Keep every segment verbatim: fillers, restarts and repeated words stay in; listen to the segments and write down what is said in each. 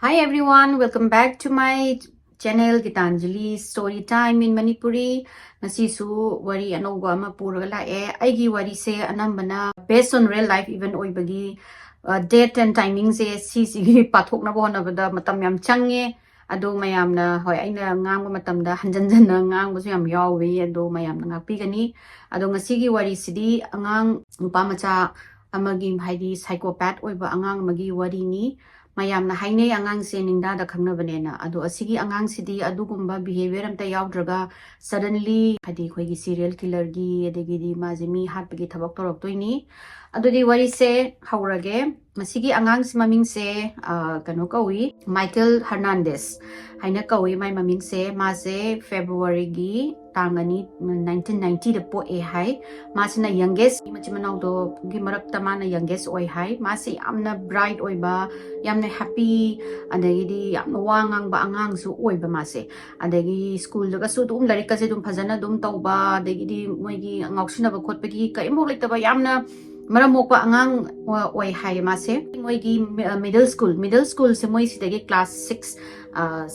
Hi everyone, welcome back to my channel Gitanjali Story Time in Manipuri. ꯉꯁꯤꯁꯨ ꯋꯥꯔꯤ ꯑꯅꯧꯕ ꯑꯃ ꯄꯨꯔꯒ ꯂꯥꯛꯑꯦ꯫ ꯑꯩꯒꯤ ꯋꯥꯔꯤꯁꯦ ꯑꯅꯝꯕꯅ based on real life event ꯑꯣꯏꯕꯒꯤ, ꯑ, date and timingꯁꯦ ꯁꯤꯁꯤꯒꯤ ꯄꯥꯊꯣꯛꯅꯕ ꯍꯣꯠꯅꯕꯗ ꯃꯇꯝ ꯌꯥꯝ ꯆꯪꯉꯦ꯫ ꯑꯗꯣ ꯃꯌꯥꯝꯅ, ꯍꯣꯏ, ꯑꯩꯅ ꯉꯥꯡꯕ ꯃꯇꯝꯗ ꯍꯟꯖꯟ ꯍꯟꯖꯟꯅ ꯉꯥꯡꯕꯁꯨ ꯌꯥꯝ ꯌꯥꯎꯋꯤ, ꯑꯗꯣ ꯃꯌꯥꯝꯅ ꯉꯥꯛꯄꯤꯒꯅꯤ꯫ ꯑꯗꯣ ꯉꯁꯤꯒꯤ ꯋꯥꯔꯤꯁꯤꯗꯤ ꯑꯉꯥꯡ ꯅꯨꯄꯥ ꯃꯆꯥ ꯑꯃꯒꯤ, ꯍꯥꯏꯗꯤ psychopath ꯑꯣꯏꯕ ꯑꯉꯥꯡ ꯑꯃꯒꯤ ꯋꯥꯔꯤꯅꯤ꯫ ꯃꯌꯥꯝꯅ ꯍꯥꯏꯅꯩ ꯑꯉꯥꯡꯁꯦ ꯅꯤꯡꯗꯥꯗ ꯈꯪꯅꯕꯅꯦꯅ꯫ ꯑꯗꯣ ꯑꯁꯤꯒꯤ ꯑꯉꯥꯡꯁꯤꯗꯤ ꯑꯗꯨꯒꯨꯝꯕ behaviour ꯑꯝꯇ ꯌꯥꯎꯗ꯭ꯔꯒ suddenly, ꯍꯥꯏꯗꯤ ꯑꯩꯈꯣꯏꯒꯤ serial killerꯒꯤ, ꯑꯗꯒꯤꯗꯤ ꯃꯥꯁꯦ ꯃꯤ ꯍꯥꯠꯄꯒꯤ ꯊꯕꯛ ꯇꯧꯔꯛꯇꯣꯏꯅꯤ꯫ ꯑꯗꯨꯗꯤ ꯋꯥꯔꯤꯁꯦ ꯍꯧꯔꯒꯦ꯫ ꯃꯁꯤꯒꯤ ꯑꯉꯥꯡꯁꯤ ꯃꯃꯤꯡꯁꯦ, ꯑ, ꯀꯩꯅꯣ ꯀꯧꯏ, ꯃꯥꯏꯀꯦꯜ ꯍꯔꯅꯥꯟꯗꯦꯁ ꯍꯥꯏꯅ ꯀꯧꯏ꯫ ꯃꯥꯏ ꯃꯃꯤꯡꯁꯦ, ꯃꯥꯁꯦ Februaryꯒꯤ ꯇꯥꯡ ꯑꯅꯤ, nineteen ninetyꯗ ꯄꯣꯛꯑꯦ ꯍꯥꯏ꯫ ꯃꯥꯁꯤꯅ youngest, ꯃꯆꯤꯟ ꯃꯅꯥꯎꯗꯨꯒꯤ ꯃꯔꯛꯇ ꯃꯥꯅ youngest ꯑꯣꯏ ꯍꯥꯏ꯫ ꯃꯥꯁꯦ ꯌꯥꯝꯅ bright ꯑꯣꯏꯕ, ꯌꯥꯝꯅ happy, ꯑꯗꯒꯤꯗꯤ ꯌꯥꯝꯅ ꯋꯥ ꯉꯥꯡꯕ ꯑꯉꯥꯡꯁꯨ ꯑꯣꯏꯕ ꯃꯥꯁꯦ꯫ ꯑꯗꯒꯤ schoolꯗꯒꯁꯨ ꯑꯗꯨꯝ ꯂꯥꯏꯔꯤꯛꯀꯁꯦ ꯑꯗꯨꯝ ꯐꯖꯅ ꯑꯗꯨꯝ ꯇꯧꯕ, ꯑꯗꯒꯤꯗꯤ ꯃꯣꯏꯒꯤ ꯉꯥꯎꯁꯤꯟꯅꯕ ꯈꯣꯠꯄꯒꯤ ꯀꯔꯤꯝꯐꯥꯎ ꯂꯩꯇꯕ, ꯌꯥꯝꯅ ꯃꯔꯝ ꯃꯣꯛꯄ ꯑꯉꯥꯡ ꯑꯣꯏ ꯍꯥꯏꯌꯦ ꯃꯥꯁꯦ꯫ ꯃꯣꯏꯒꯤ middle school, middle schoolꯁꯦ ꯃꯣꯏ ꯁꯤꯗꯒꯤ class six,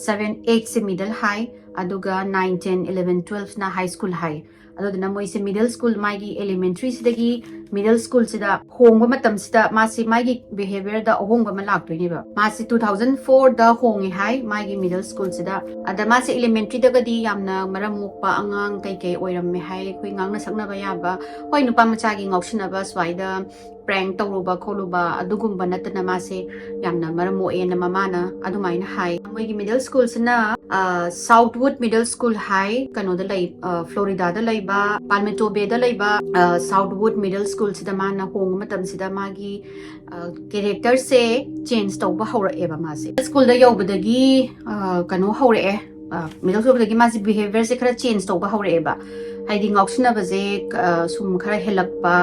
seven, eightꯁꯦ middle ꯍꯥꯏ, ꯑꯗꯨꯒ nine, ten, eleven, twelveꯅ high school ꯍꯥꯏ꯫ ꯑꯗꯨꯗꯨꯅ ꯃꯣꯏꯁꯦ middle school, ꯃꯥꯒꯤ elementaryꯁꯤꯗꯒꯤ middle schoolꯁꯤꯗ ꯍꯣꯡꯕ ꯃꯇꯝꯁꯤꯗ ꯃꯥꯁꯤ, ꯃꯥꯒꯤ behaviourꯗ ꯑꯍꯣꯡꯕ ꯑꯃ ꯂꯥꯛꯇꯣꯏꯅꯦꯕ꯫ ꯃꯥꯁꯤ two thousand fourꯗ ꯍꯣꯡꯉꯦ ꯍꯥꯏ ꯃꯥꯒꯤ middle schoolꯁꯤꯗ꯫ ꯑꯗ ꯃꯥꯁꯦ elementaryꯗꯒꯗꯤ ꯌꯥꯝꯅ ꯃꯔꯝ ꯃꯣꯛꯄ ꯑꯉꯥꯡ ꯀꯩꯀꯩ ꯑꯣꯏꯔꯝꯃꯦ ꯍꯥꯏ, ꯑꯩꯈꯣꯏ ꯉꯥꯡꯅ ꯁꯛꯅꯕ ꯌꯥꯕ, ꯍꯣꯏ, ꯅꯨꯄꯥ ꯃꯆꯥꯒꯤ ꯉꯥꯎꯁꯤꯟꯅꯕ, ꯁ꯭ꯋꯥꯏꯗ prank ꯇꯧꯔꯨꯕ ꯈꯣꯠꯂꯨꯕ ꯑꯗꯨꯒꯨꯝꯕ ꯅꯠꯇꯅ ꯃꯥꯁꯦ ꯌꯥꯝꯅ ꯃꯔꯝ ꯃꯣꯛꯑꯦꯅ ꯃꯃꯥꯅ ꯑꯗꯨꯃꯥꯏꯅ ꯍꯥꯏ꯫ ꯃꯣꯏꯒꯤ middle schoolꯁꯤꯅ, ꯑ, Southwood Middle School ꯍꯥꯏ, ꯀꯩꯅꯣꯗ ꯂꯩ, ꯑ, Floridaꯗ ꯂꯩꯕ, Palmetto Bayꯗ ꯂꯩꯕ, ꯑ, Southwood Middle Schoolꯁꯤꯗ ꯃꯥꯅ ꯍꯣꯡꯕ ꯃꯇꯝꯁꯤꯗ ꯃꯥꯒꯤ, ꯑ, characterꯁꯦ change ꯇꯧꯕ ꯍꯧꯔꯛꯑꯦꯕ ꯃꯥꯁꯦ꯫ Schoolꯗ ꯌꯧꯕꯗꯒꯤ, ꯑ, ꯀꯩꯅꯣ ꯍꯧꯔꯛꯑꯦ, ꯑ, middle schoolꯗꯒꯤ ꯃꯥꯁꯦ behaviourꯁꯦ ꯈꯔ change ꯇꯧꯕ ꯍꯧꯔꯛꯑꯦꯕ꯫ ꯍꯥꯏꯗꯤ ꯉꯥꯎꯁꯤꯟꯅꯕꯁꯦ, ꯑ, ꯁꯨꯝ ꯈꯔ ꯍꯦꯜꯂꯛꯄ,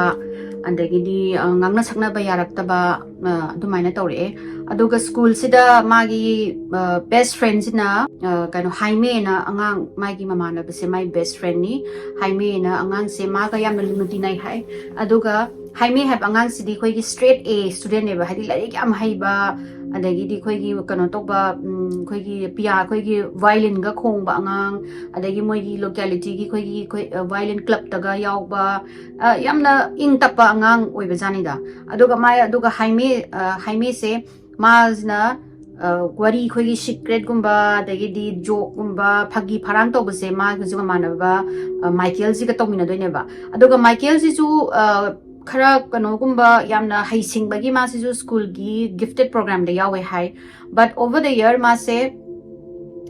ꯑꯗꯒꯤꯗꯤ, ꯑ, ꯉꯥꯡꯅ ꯁꯛꯅꯕ ꯌꯥꯔꯛꯇꯕ, ꯑ, ꯑꯗꯨꯃꯥꯏꯅ ꯇꯧꯔꯛꯑꯦ꯫ ꯑꯗꯨꯒ schoolꯁꯤꯗ ꯃꯥꯒꯤ, ꯑ, best friendꯁꯤꯅ, ꯑ, ꯀꯩꯅꯣ, ꯍꯥꯏꯃꯦꯅ ꯑꯉꯥꯡ, ꯃꯥꯒꯤ ꯃꯃꯥꯟꯅꯕꯁꯦ ꯃꯥꯒꯤ best friendꯅꯤ꯫ ꯍꯥꯏꯃꯦꯅ ꯑꯉꯥꯡꯁꯦ ꯃꯥꯒ ꯌꯥꯝꯅ ꯂꯨꯅ ꯇꯤꯟꯅꯩ ꯍꯥꯏ꯫ ꯑꯗꯨꯒ ꯍꯥꯏꯃꯦ ꯍꯥꯏꯕ ꯑꯉꯥꯡꯁꯤꯗꯤ ꯑꯩꯈꯣꯏꯒꯤ straight A studentꯅꯦꯕ, ꯍꯥꯏꯗꯤ ꯂꯥꯏꯔꯤꯛ ꯌꯥꯝ ꯍꯩꯕ, ꯑꯗꯒꯤꯗꯤ ꯑꯩꯈꯣꯏꯒꯤ ꯀꯩꯅꯣ ꯇꯧꯕ, ꯎꯝ, ꯑꯩꯈꯣꯏꯒꯤ ꯄꯤꯌꯥ, ꯑꯩꯈꯣꯏꯒꯤ violin ꯒ ꯈꯣꯡꯕ ꯑꯉꯥꯡ, ꯑꯗꯒꯤ ꯃꯣꯏꯒꯤ locality ꯒꯤ ꯑꯩꯈꯣꯏꯒꯤ, ꯑꯩꯈꯣꯏ, ꯑ, violin club ꯇꯒ ꯌꯥꯎꯕ, ꯑ, ꯌꯥꯝꯅ ꯏꯪ ꯇꯞꯄ ꯑꯉꯥꯡ ꯑꯣꯏꯕꯖꯥꯠꯅꯤꯗ꯫ ꯑꯗꯨꯒ ꯃꯥ, ꯑꯗꯨꯒ ꯍꯥꯏꯃꯦ, ꯑ, ꯍꯥꯏꯃꯦꯁꯦ ꯃꯥꯁꯤꯅ, ꯑ, ꯋꯥꯔꯤ, ꯑꯩꯈꯣꯏꯒꯤ secret ꯒꯨꯝꯕ, ꯑꯗꯒꯤꯗꯤ joke ꯒꯨꯝꯕ, ꯐꯥꯒꯤ ꯐꯔꯥꯡ ꯇꯧꯕꯁꯦ ꯃꯥꯒꯁꯨ ꯃꯃꯥꯟꯅꯕ, ꯑ, ꯃꯥꯏꯀꯦꯜꯁꯤꯒ ꯇꯧꯃꯤꯟꯅꯗꯣꯏꯅꯦꯕ꯫ ꯑꯗꯨꯒ ꯃꯥꯏꯀꯦꯜꯁꯤꯁꯨ, ꯑ, ꯈꯔ ꯀꯩꯅꯣꯒꯨꯝꯕ, ꯌꯥꯝꯅ ꯍꯩꯁꯤꯡꯕꯒꯤ, ꯃꯥꯁꯤꯁꯨ school ꯒꯤ gifted program ꯗ ꯌꯥꯎꯋꯦ ꯍꯥꯏ꯫ But over the year ꯃꯥꯁꯦ,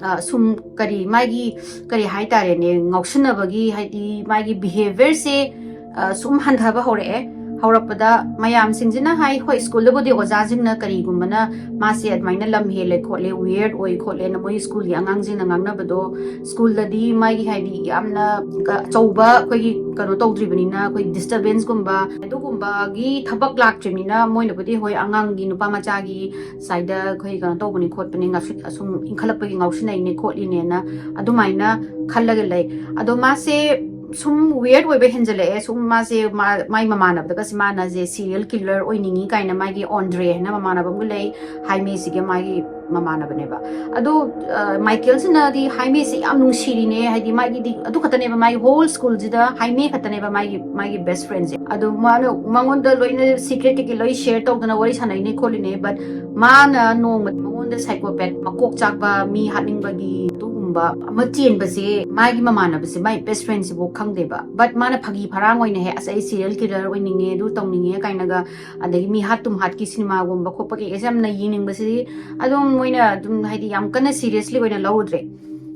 ꯑ, ꯁꯨꯝ ꯀꯔꯤ, ꯃꯥꯒꯤ ꯀꯔꯤ ꯍꯥꯏꯇꯥꯔꯦꯅꯦ, ꯉꯥꯎꯁꯤꯟꯅꯕꯒꯤ, ꯍꯥꯏꯗꯤ ꯃꯥꯒꯤ behaviour ꯁꯦ, ꯑ, ꯁꯨꯝ ꯍꯟꯊꯕ ꯍꯧꯔꯛꯑꯦ꯫ ꯍꯧꯔꯛꯄꯗ ꯃꯌꯥꯝꯁꯤꯡꯁꯤꯅ ꯍꯥꯏ, ꯍꯣꯏ, school ꯗꯕꯨꯗꯤ ꯑꯣꯖꯥꯁꯤꯡꯅ ꯀꯔꯤꯒꯨꯝꯕꯅ ꯃꯥꯁꯦ ꯑꯗꯨꯃꯥꯏꯅ ꯂꯝ ꯍꯦꯜꯂꯦ ꯈꯣꯠꯂꯦ, weird ꯑꯣꯏ ꯈꯣꯠꯂꯦꯅ ꯃꯣꯏ school ꯒꯤ ꯑꯉꯥꯡꯁꯤꯡꯅ ꯉꯥꯡꯅꯕꯗꯣ, school ꯗꯗꯤ ꯃꯥꯒꯤ, ꯍꯥꯏꯗꯤ, ꯌꯥꯝꯅ ꯑꯆꯧꯕ ꯑꯩꯈꯣꯏꯒꯤ ꯀꯩꯅꯣ ꯇꯧꯗ꯭ꯔꯤꯕꯅꯤꯅ, ꯑꯩꯈꯣꯏ disturbance ꯀꯨꯝꯕ ꯑꯗꯨꯒꯨꯝꯕꯒꯤ ꯊꯕꯛ ꯂꯥꯛꯇ꯭ꯔꯤꯕꯅꯤꯅ, ꯃꯣꯏꯅꯕꯨꯗꯤ, ꯍꯣꯏ, ꯑꯉꯥꯡꯒꯤ, ꯅꯨꯄꯥ ꯃꯆꯥꯒꯤ side ꯗ ꯑꯩꯈꯣꯏ ꯀꯩꯅꯣ ꯇꯧꯕꯅꯤ ꯈꯣꯠꯄꯅꯤ, ꯉꯥꯎꯁꯤ-, ꯑꯁꯨꯝ ꯏꯟꯈꯠꯂꯛꯄꯒꯤ ꯉꯥꯎꯁꯤꯟꯅꯩꯅꯦ ꯈꯣꯠꯂꯤꯅꯦꯅ ꯑꯗꯨꯃꯥꯏꯅ ꯈꯜꯂꯒ ꯂꯩ꯫ ꯑꯗꯣ ꯃꯥꯁꯦ ꯁꯨꯝ weird ꯑꯣꯏꯕ ꯍꯦꯟꯖꯜꯂꯛꯑꯦ꯫ ꯁꯨꯝ ꯃꯥꯁꯦ, ꯃꯥ-, ꯃꯥꯏ ꯃꯃꯥꯟꯅꯕꯗꯒꯁꯦ ꯃꯥꯅꯁꯦ serial killer ꯑꯣꯏꯅꯤꯡꯉꯤ ꯀꯥꯏꯅ, ꯃꯥꯒꯤ ꯑꯣꯟꯗ꯭ꯔꯦ ꯍꯥꯏꯅ ꯃꯃꯥꯟꯅꯕ ꯑꯃꯒ ꯂꯩ, ꯍꯥꯏꯃꯦꯁꯤꯒ ꯃꯥꯒꯤ ꯃꯃꯥꯟꯅꯕꯅꯦꯕ꯫ ꯑꯗꯣ, ꯑ, ꯃꯥꯏꯀꯦꯜꯁꯤꯅꯗꯤ ꯍꯥꯏꯃꯦꯁꯦ ꯌꯥꯝ ꯅꯨꯡꯁꯤꯔꯤꯅꯦ, ꯍꯥꯏꯗꯤ ꯃꯥꯒꯤꯗꯤ ꯑꯗꯨ ꯈꯛꯇꯅꯦꯕ, ꯃꯥꯒꯤ whole school ꯁꯤꯗ ꯍꯥꯏꯃꯦ ꯈꯛꯇꯅꯦꯕ ꯃꯥꯒꯤ, ꯃꯥꯒꯤ best friend ꯁꯦ꯫ ꯑꯗꯣ ꯃꯥꯅ ꯃꯉꯣꯟꯗ ꯂꯣꯏꯅ secret ꯀꯩꯀꯩ ꯂꯣꯏ share ꯇꯧꯗꯅ ꯋꯥꯔꯤ ꯁꯥꯟꯅꯩꯅꯦ ꯈꯣꯠꯂꯤꯅꯦ, but ꯃꯥꯅ ꯅꯣꯡꯃ ꯃꯉꯣꯟꯗ psychopath, ꯃꯀꯣꯛ ꯆꯥꯛꯄ, ꯃꯤ ꯍꯥꯠꯅꯤꯡꯕꯒꯤ ꯑꯗꯨꯒꯨꯝꯕ ꯑꯃ ꯆꯦꯟꯕꯁꯦ ꯃꯥꯒꯤ ꯃꯃꯥꯟꯅꯕꯁꯦ, ꯃꯥꯏ best friend ꯁꯤꯕꯨ ꯈꯪꯗꯦꯕ꯫ But ꯃꯥꯅ ꯐꯥꯒꯤ ꯐꯔꯥꯡ ꯑꯣꯏꯅ ꯍꯦꯛ, "ꯑꯁ, ꯑꯩ serial killer ꯑꯣꯏꯅꯤꯡꯉꯦ, ꯑꯗꯨ ꯇꯧꯅꯤꯡꯉꯦ" ꯀꯥꯏꯅꯒ, ꯑꯗꯒꯤ ꯃꯤ ꯍꯥꯠ ꯇꯨꯝ ꯍꯥꯠꯀꯤ ꯁꯤꯅꯦꯃꯥꯒꯨꯝꯕ ꯈꯣꯠꯄ ꯀꯩꯀꯩꯁꯦ ꯌꯥꯝꯅ ꯌꯦꯡꯅꯤꯡꯕꯁꯤꯗꯤ ꯑꯗꯨꯝ ꯃꯣꯏꯅ ꯑꯗꯨꯝ, ꯍꯥꯏꯗꯤ, ꯌꯥꯝ ꯀꯟꯅ seriously ꯑꯣꯏꯅ ꯂꯧꯔꯨꯗ꯭ꯔꯦ꯫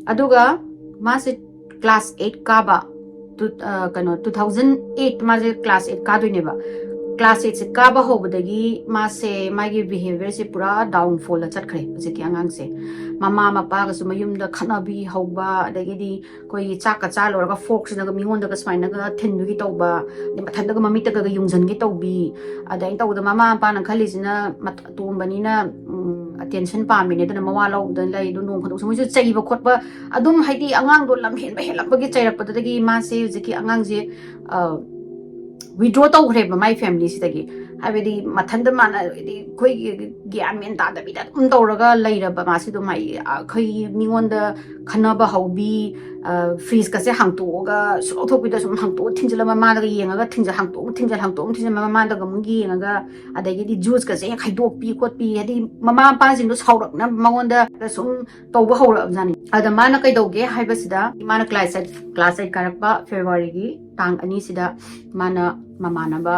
ꯑꯗꯨꯒ ꯃꯥꯁꯦ class eight ꯀꯥꯕ, ꯇꯨ-, ꯑ, ꯀꯩꯅꯣ, two thousand eight ꯃꯥꯁꯦ class eight ꯀꯥꯗꯣꯏꯅꯦꯕ꯫ Class eight ꯁꯦ ꯀꯥꯕ ꯍꯧꯕꯗꯒꯤ ꯃꯥꯁꯦ, ꯃꯥꯒꯤ behaviour ꯁꯦ ꯄꯨꯔꯥ downfall ꯗ ꯆꯠꯈ꯭ꯔꯦ ꯍꯧꯖꯤꯛꯀꯤ ꯑꯉꯥꯡꯁꯦ꯫ ꯃꯃꯥ ꯃꯄꯥꯒꯁꯨ ꯃꯌꯨꯝꯗ ꯈꯠꯅꯕꯤ ꯍꯧꯕ, ꯑꯗꯒꯤꯗꯤ ꯑꯩꯈꯣꯏꯒꯤ ꯆꯥꯛꯀ ꯆꯥ ꯂꯣꯏꯔꯒ fork ꯁꯤꯅꯒ ꯃꯤꯉꯣꯟꯗꯒ ꯁꯨꯃꯥꯏꯅꯒ ꯊꯤꯟꯕꯒꯤ ꯇꯧꯕ, ꯑꯗꯩ ꯃꯊꯟꯇꯒ ꯃꯃꯤꯠꯇꯒ ꯌꯨꯡꯁꯤꯟꯒꯦ ꯇꯧꯕꯤ, ꯑꯗꯩ ꯇꯧꯕꯗ ꯃꯃꯥ ꯃꯄꯥꯅ ꯈꯜꯂꯤꯁꯤꯅ ꯃꯠ-, ꯑꯇꯣꯝꯕꯅꯤꯅ, ꯎꯝ, attention ꯄꯥꯝꯃꯤꯅꯦ, ꯑꯗꯨꯅ ꯃꯋꯥ ꯂꯧꯗꯅ ꯂꯩ꯫ ꯑꯗꯨ ꯅꯣꯡ ꯐꯥꯗꯣꯛꯁꯨ ꯃꯣꯏꯁꯨ ꯆꯩꯕ ꯈꯣꯠꯄ, ꯑꯗꯨꯝ, ꯍꯥꯏꯗꯤ, ꯑꯉꯥꯡꯗꯣ ꯂꯝ ꯍꯦꯟꯕ ꯍꯦꯜꯂꯛꯄꯒꯤ ꯆꯩꯔꯛꯄꯗꯨꯗꯒꯤ ꯃꯥꯁꯦ, ꯍꯧꯖꯤꯛꯀꯤ ꯑꯉꯥꯡꯁꯦ, ꯑ, withdraw ꯇꯧꯈ꯭ꯔꯦꯕ ꯃꯥꯏ family ꯁꯤꯗꯒꯤ꯫ ꯍꯥꯏꯕꯗꯤ ꯃꯊꯟꯇ ꯃꯥꯅ ꯍꯥꯏꯗꯤ ꯑꯩꯈꯣꯏꯒꯤ ꯒ꯭ꯌꯥꯟ ꯃꯦꯟ ꯇꯥꯗꯕꯤꯗ ꯑꯗꯨꯝ ꯇꯧꯔꯒ ꯂꯩꯔꯕ ꯃꯥꯁꯤ ꯑꯗꯨꯝ ꯍꯥꯏ-, ꯑꯩꯈꯣꯏ ꯃꯤꯉꯣꯟꯗ ꯈꯟꯅꯕ ꯍꯧꯕꯤ, ꯐ꯭ꯔꯤꯖꯀꯁꯦ ꯍꯥꯡꯇꯣꯛꯑꯒ ꯁꯨꯡꯂꯧ ꯊꯣꯛꯄꯤꯗ ꯁꯨꯝ ꯍꯥꯡꯇꯣꯛꯑ ꯊꯤꯟꯖꯤꯜꯂ ꯃꯃꯥꯗꯒ ꯌꯦꯡꯉꯒ ꯊꯤꯟꯖꯤꯜ ꯍꯥꯡꯇꯣꯛꯑ ꯊꯤꯟꯖꯤꯜ ꯍꯥꯡꯇꯣꯛꯑ ꯊꯤꯟꯖꯤꯜ ꯃꯃꯥꯗꯒ ꯑꯃꯨꯛ ꯌꯦꯡꯉꯒ, ꯑꯗꯒꯤꯗꯤ ꯖꯨꯁꯀꯁꯦ ꯍꯦꯛ ꯍꯩꯗꯣꯛꯄꯤ ꯈꯣꯠꯄꯤ, ꯍꯥꯏꯗꯤ ꯃꯃꯥ ꯃꯄꯥꯁꯤꯡꯗꯣ ꯁꯥꯎꯔꯛꯅꯕ ꯃꯉꯣꯟꯗ ꯁꯨꯝ ꯇꯧꯕ ꯍꯧꯔꯛꯑꯕꯖꯥꯠꯅꯤ꯫ ꯑꯗ ꯃꯥꯅ ꯀꯩꯗꯧꯒꯦ ꯍꯥꯏꯕꯁꯤꯗ, ꯃꯥꯅ ꯀ꯭ꯂꯥꯁ ꯑꯩꯠ ꯀ꯭ꯂꯥꯁ ꯑꯩꯠ ꯀꯥꯔꯛꯄ ꯐꯦꯕ꯭ꯔꯨꯋꯥꯔꯤꯒꯤ ꯇꯥꯡ ꯑꯅꯤꯁꯤꯗ ꯃꯥꯅ ꯃꯃꯥꯟꯅꯕ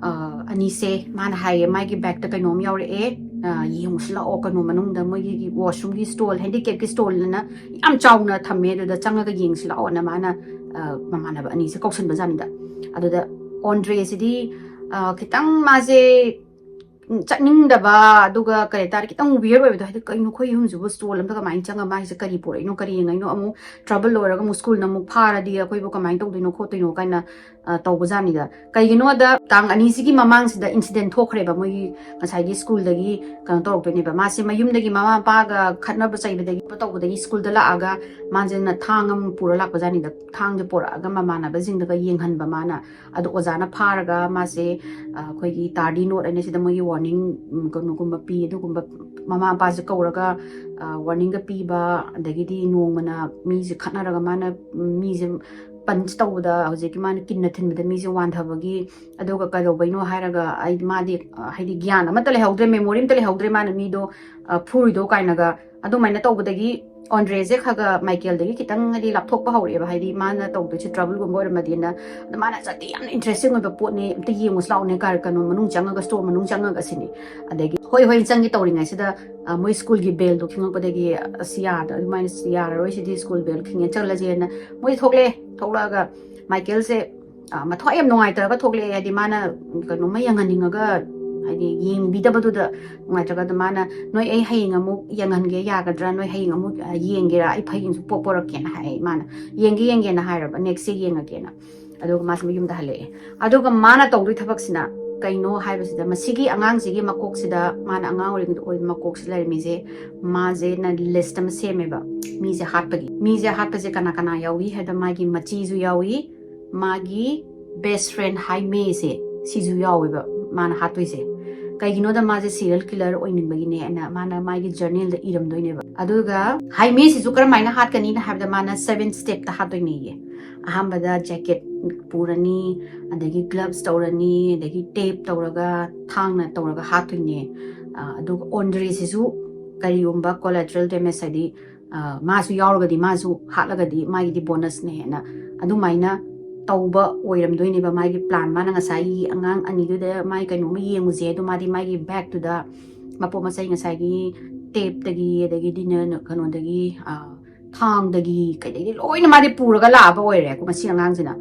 ꯑ, ꯑꯅꯤꯁꯦ ꯃꯥꯅ ꯍꯥꯏꯌꯦ, ꯃꯥꯒꯤ ꯕꯦꯛꯇ ꯀꯩꯅꯣꯝ ꯌꯥꯎꯔꯛꯑꯦ, ꯑ, ꯌꯦꯡꯉꯨꯁꯤ ꯂꯥꯛꯑꯣ, ꯀꯩꯅꯣ ꯃꯅꯨꯡꯗ ꯃꯣꯏꯒꯤ ꯋꯥꯁꯔꯨꯝꯒꯤ ꯁ꯭ꯇꯣꯜ, ꯍꯦꯟꯗꯤꯀꯦꯞꯀꯤ ꯁ꯭ꯇꯣꯜꯅ ꯌꯥꯝ ꯆꯥꯎꯅ ꯊꯝꯃꯦ, ꯑꯗꯨꯗ ꯆꯪꯉꯒ ꯌꯦꯡꯁꯤ ꯂꯥꯛꯑꯣꯅ ꯃꯥꯅ, ꯑ, ꯃꯃꯥꯟꯅꯕ ꯑꯅꯤꯁꯦ ꯀꯧꯁꯟꯕ ꯖꯥꯠꯅꯤꯗ꯫ ꯑꯗꯨꯗ ꯑꯣꯟꯗ꯭ꯔꯦꯁꯤꯗꯤ, ꯑ, ꯈꯤꯇꯪ ꯃꯥꯁꯦ ꯎꯝ, ꯆꯠꯅꯤꯡꯗꯕ, ꯑꯗꯨꯒ ꯀꯩ ꯍꯥꯏꯇꯥꯔꯦ, ꯈꯤꯇꯪ ꯋꯤꯌꯔ ꯑꯣꯏꯕꯗꯣ, ꯍꯥꯏꯗꯤ ꯀꯩꯅꯣ ꯑꯩꯈꯣꯏ ꯌꯨꯝꯁꯤꯕꯨ ꯁ꯭ꯇꯣꯜ ꯑꯝꯗ ꯀꯃꯥꯏꯅ ꯆꯪꯉ ꯃꯥꯒꯤꯁꯦ ꯀꯔꯤ ꯄꯨꯔꯛꯏꯅꯣ, ꯀꯔꯤ ꯌꯦꯡꯉꯛꯏꯅꯣ, ꯑꯃꯨꯛ ꯇ꯭ꯔꯕꯜ ꯑꯣꯏꯔꯒ ꯑꯃꯨꯛ ꯁ꯭ꯀꯨꯜꯅ ꯑꯃꯨꯛ ꯐꯥꯔꯗꯤ ꯑꯩꯈꯣꯏꯕꯨ ꯀꯃꯥꯏꯅ ꯇꯧꯗꯣꯏꯅꯣ ꯈꯣꯠꯇꯣꯏꯅꯣ ꯀꯥꯏꯅ, ꯑ, ꯇꯧꯕꯖꯥꯠꯅꯤꯗ꯫ ꯀꯩꯒꯤꯅꯣꯗ ꯇꯥꯡ ꯑꯅꯤꯁꯤꯒꯤ ꯃꯃꯥꯡꯁꯤꯗ ꯏꯟꯁꯤꯗꯦꯟ ꯊꯣꯛꯈ꯭ꯔꯦꯕ, ꯃꯣꯏꯒꯤ ꯉꯁꯥꯏꯒꯤ ꯁ꯭ꯀꯨꯜꯗꯒꯤ ꯀꯩꯅꯣ ꯇꯧꯔꯛꯇꯣꯏꯅꯦꯕ꯫ ꯃꯥꯁꯦ ꯃꯌꯨꯝꯗꯒꯤ ꯃꯃꯥ ꯃꯄꯥꯒ ꯈꯠꯅꯕ ꯆꯩꯕꯗꯒꯤ ꯇꯧꯕꯗꯒꯤ ꯁ꯭ꯀꯨꯜꯗ ꯂꯥꯛꯑꯒ ꯃꯥꯁꯤꯅ ꯊꯥꯡ ꯑꯃ ꯄꯨꯔ ꯂꯥꯛꯄꯖꯥꯠꯅꯤꯗ꯫ ꯊꯥꯡꯁꯦ ꯄꯨꯔꯛꯑꯒ ꯃꯃꯥꯟꯅꯕꯁꯤꯡꯗꯒ ꯌꯦꯡꯍꯟꯕ ꯃꯥꯅ꯫ ꯑꯗꯣ ꯑꯣꯖꯥꯅ ꯐꯥꯔꯒ ꯃꯥꯁꯦ, ꯑ, ꯑꯩꯈꯣꯏꯒꯤ ꯇꯥꯔꯗꯤ ꯅꯣꯠ ꯍꯥꯏꯅ ꯁꯤꯗ ꯃꯣꯏꯒꯤ ꯋꯥꯔꯅꯤꯡ, ꯎꯝ, ꯀꯩꯅꯣꯒꯨꯝꯕ ꯄꯤ, ꯑꯗꯨꯒꯨꯝꯕ ꯃꯃꯥ ꯃꯄꯥꯁꯦ ꯀꯧꯔꯒ, ꯑ, ꯋꯥꯔꯅꯤꯡꯒ ꯄꯤꯕ, ꯑꯗꯒꯤꯗꯤ ꯅꯣꯡꯃꯅ ꯃꯤꯁꯦ ꯈꯠꯅꯔꯒ ꯃꯥꯅ, ꯎꯝ, ꯃꯤꯁꯦ ꯄꯟꯆ ꯇꯧꯕꯗ ꯍꯧꯖꯤꯛꯀꯤ ꯃꯥꯅ ꯀꯤꯟꯅ ꯊꯤꯟꯕꯗ ꯃꯤꯁꯦ ꯋꯥꯟꯊꯕꯒꯤ, ꯑꯗꯨꯒ ꯀꯩꯗꯧꯕꯩꯅꯣ ꯍꯥꯏꯔꯒ ꯑꯩ, ꯃꯥꯗꯤ, ꯑ, ꯍꯥꯏꯗꯤ ꯒ꯭ꯌꯥꯟ ꯑꯃꯠꯇ ꯂꯩꯍꯧꯗ꯭ꯔꯦ, ꯃꯦꯃꯣꯔꯤ ꯑꯃꯠꯇ ꯂꯩꯍꯧꯗ꯭ꯔꯦ, ꯃꯥꯅ ꯃꯤꯗꯣ, ꯑ, ꯐꯨꯔꯨꯏꯗꯣ ꯀꯥꯏꯅꯒ꯫ ꯑꯗꯨꯃꯥꯏꯅ ꯇꯧꯕꯗꯒꯤ ꯑꯣꯟꯗ꯭ꯔꯦꯁꯦ ꯈꯔ ꯈꯔ ꯃꯥꯏꯀꯦꯜꯗꯒꯤ ꯈꯤꯇꯪ ꯍꯥꯏꯗꯤ ꯂꯥꯞꯊꯣꯛꯄ ꯍꯧꯔꯛꯑꯦꯕ, ꯍꯥꯏꯗꯤ ꯃꯥꯅ ꯇꯧꯗꯣꯏꯁꯦ ꯇ꯭ꯔꯕꯜꯒꯨꯝꯕ ꯑꯣꯏꯔꯝꯃꯗꯤꯅ꯫ ꯑꯗ ꯃꯥꯅ ꯆꯠꯇꯤ ꯌꯥꯝꯅ ꯏꯟꯇꯔꯦꯁꯇꯤꯡ ꯑꯣꯏꯕ ꯄꯣꯠꯅꯤ, ꯑꯝꯇ ꯌꯦꯡꯉꯨꯁꯤ ꯂꯥꯛꯑꯣꯅꯦ, ꯀꯥꯔ ꯀꯩꯅꯣ ꯃꯅꯨꯡ ꯆꯪꯉꯒ, ꯁ꯭ꯇꯣꯔ ꯃꯅꯨꯡ ꯆꯪꯉꯒ ꯁꯤꯅꯤ꯫ ꯑꯗꯒꯤ ꯍꯣꯏ ꯍꯣꯏ ꯆꯪꯒꯦ ꯇꯧꯔꯤꯉꯩꯁꯤꯗ, ꯑ, ꯃꯣꯏ ꯁ꯭ꯀꯨꯜꯒꯤ ꯕꯦꯜꯗꯣ ꯈꯤꯉꯛꯄꯗꯒꯤ, "ꯑꯁ ꯌꯥꯗ-, ꯑꯗꯨꯃꯥꯏꯅ ꯌꯥꯔꯔꯣꯏ ꯁꯤꯗꯤ, ꯁ꯭ꯀꯨꯜ ꯕꯦꯜ ꯈꯤꯉꯦ, ꯆꯠꯂꯁꯦꯅ" ꯃꯣꯏ ꯊꯣꯛꯂꯛꯑꯦ꯫ ꯊꯣꯛꯂꯛꯑꯒ ꯃꯥꯏꯀꯦꯜꯁꯦ, ꯑ, ꯃꯊ꯭ꯋꯥꯏ ꯌꯥꯝ ꯅꯨꯡꯉꯥꯏꯇ꯭ꯔꯒ ꯊꯣꯛꯂꯛꯑꯦ, ꯍꯥꯏꯗꯤ ꯃꯥꯅ ꯀꯩꯅꯣꯝꯃ ꯌꯦꯡꯍꯟꯅꯤꯡꯉꯒ, ꯍꯥꯏꯗꯤ ꯌꯦꯡꯕꯤꯗꯕꯗꯨꯗ ꯅꯨꯡꯉꯥꯏꯇ꯭ꯔꯒ ꯑꯗꯨ ꯃꯥꯅ, "ꯅꯣꯏ ꯑꯩ ꯍꯌꯦꯡ ꯑꯃꯨꯛ ꯌꯦꯡꯍꯟꯒꯦ ꯌꯥꯒꯗ꯭ꯔꯥ? ꯅꯣꯏ ꯍꯌꯦꯡ ꯑꯃꯨꯛ, ꯑ, ꯌꯦꯡꯒꯦꯔꯥ? ꯑꯩ ꯍꯌꯦꯡꯁꯨ ꯄꯣ-, ꯄꯣꯔꯛꯀꯦꯅ" ꯍꯥꯏ ꯃꯥꯅ꯫ "ꯌꯦꯡꯒꯦ ꯌꯦꯡꯒꯦꯅ" ꯍꯥꯏꯔꯕ, "ꯅꯦꯛꯁ ꯌꯦꯡꯉꯒꯦꯅ"꯫ ꯑꯗꯨꯒ ꯃꯥꯁꯦ ꯃꯌꯨꯝꯗ ꯍꯜꯂꯛꯑꯦ꯫ ꯑꯗꯨꯒ ꯃꯥꯅ ꯇꯧꯗꯣꯏ ꯊꯕꯛꯁꯤꯅ ꯀꯩꯅꯣ ꯍꯥꯏꯕꯁꯤꯗ, ꯃꯁꯤꯒꯤ ꯑꯉꯥꯡꯁꯤꯒꯤ ꯃꯀꯣꯛꯁꯤꯗ, ꯃꯥꯅ ꯑꯉꯥꯡ ꯑꯣꯏꯔꯤꯉꯩꯗ ꯑꯣꯏꯕ ꯃꯀꯣꯛꯁꯤꯗ ꯂꯩꯔꯝꯃꯤꯁꯦ, ꯃꯥꯁꯦ ꯅ ꯂꯤꯁ ꯑꯃ ꯁꯦꯝꯃꯦꯕ, ꯃꯤꯁꯦ ꯍꯥꯠꯄꯒꯤ꯫ ꯃꯤꯁꯦ ꯍꯥꯠꯄꯁꯦ ꯀꯅꯥ ꯀꯅꯥ ꯌꯥꯎꯏ ꯍꯥꯏꯕꯗ, ꯃꯥꯒꯤ ꯃꯆꯤꯁꯨ ꯌꯥꯎꯏ, ꯃꯥꯒꯤ ꯕꯦꯁ ꯐ꯭ꯔꯦꯟ ꯍꯥꯏꯃꯦꯁꯦ, ꯁꯤꯁꯨ ꯌꯥꯎꯋꯦꯕ꯫ ꯃꯥꯅ ꯍꯥꯠꯇꯣꯏꯁꯦ꯫ ꯀꯩꯒꯤꯅꯣꯗ ꯃꯥꯁꯦ serial killer ꯑꯣꯏꯅꯤꯡꯕꯒꯤꯅꯦꯅ ꯃꯥꯅ ꯃꯥꯒꯤ journalꯗ ꯏꯔꯝꯗꯣꯏꯅꯦꯕ꯫ ꯑꯗꯨꯒ ꯍꯥꯏꯃꯦꯁꯤꯁꯨ ꯀꯔꯝꯍꯥꯏꯅ ꯍꯥꯠꯀꯅꯤꯅ ꯍꯥꯏꯕꯗ ꯃꯥꯅ seven stepꯇ ꯍꯥꯠꯇꯣꯏꯅꯦꯌꯦ꯫ ꯑꯍꯥꯟꯕꯗ jacket ꯄꯨꯔꯅꯤ, ꯑꯗꯒꯤ gloves ꯇꯧꯔꯅꯤ, ꯑꯗꯒꯤ tape ꯇꯧꯔꯒ ꯊꯥꯡꯅ ꯇꯧꯔꯒ ꯍꯥꯠꯇꯣꯏꯅꯦ꯫ ꯑ, ꯑꯗꯨꯒ ꯑꯣꯟꯗ꯭ꯔꯦꯁꯤꯁꯨ ꯀꯔꯤꯒꯨꯝꯕ collateral damage ꯍꯥꯏꯗꯤ, ꯑ, ꯃꯥꯁꯨ ꯌꯥꯎꯔꯒꯗꯤ ꯃꯥꯁꯨ ꯍꯥꯠꯂꯒꯗꯤ ꯃꯥꯒꯤꯗꯤ bonusꯅꯦꯅ ꯑꯗꯨꯃꯥꯏꯅ ꯇꯧꯕ ꯑꯣꯏꯔꯝꯗꯣꯏꯅꯦꯕ ꯃꯥꯒꯤ plan꯫ ꯃꯥꯅ ꯉꯁꯥꯏꯒꯤ ꯑꯉꯥꯡ ꯑꯅꯤꯗꯨꯗ ꯃꯥꯒꯤ ꯀꯩꯅꯣꯝꯃ ꯌꯦꯡꯉꯨꯁꯦ ꯑꯗꯣ ꯃꯥꯗꯤ ꯃꯥꯒꯤ bagꯇꯨꯗ ꯃꯄꯣꯠ ꯃꯆꯩ ꯉꯁꯥꯏꯒꯤ tapeꯇꯒꯤ ꯑꯗꯒꯤꯗꯤ ꯅ-, ꯀꯩꯅꯣꯗꯒꯤ, ꯑ, ꯊꯥꯡꯗꯒꯤ ꯀꯩꯗꯒꯤ ꯂꯣꯏꯅ ꯃꯥꯗꯤ ꯄꯨꯔꯒ ꯂꯥꯛꯑꯕ ꯑꯣꯏꯔꯦ ꯃꯁꯤ ꯑꯉꯥꯡꯁꯤꯅ꯫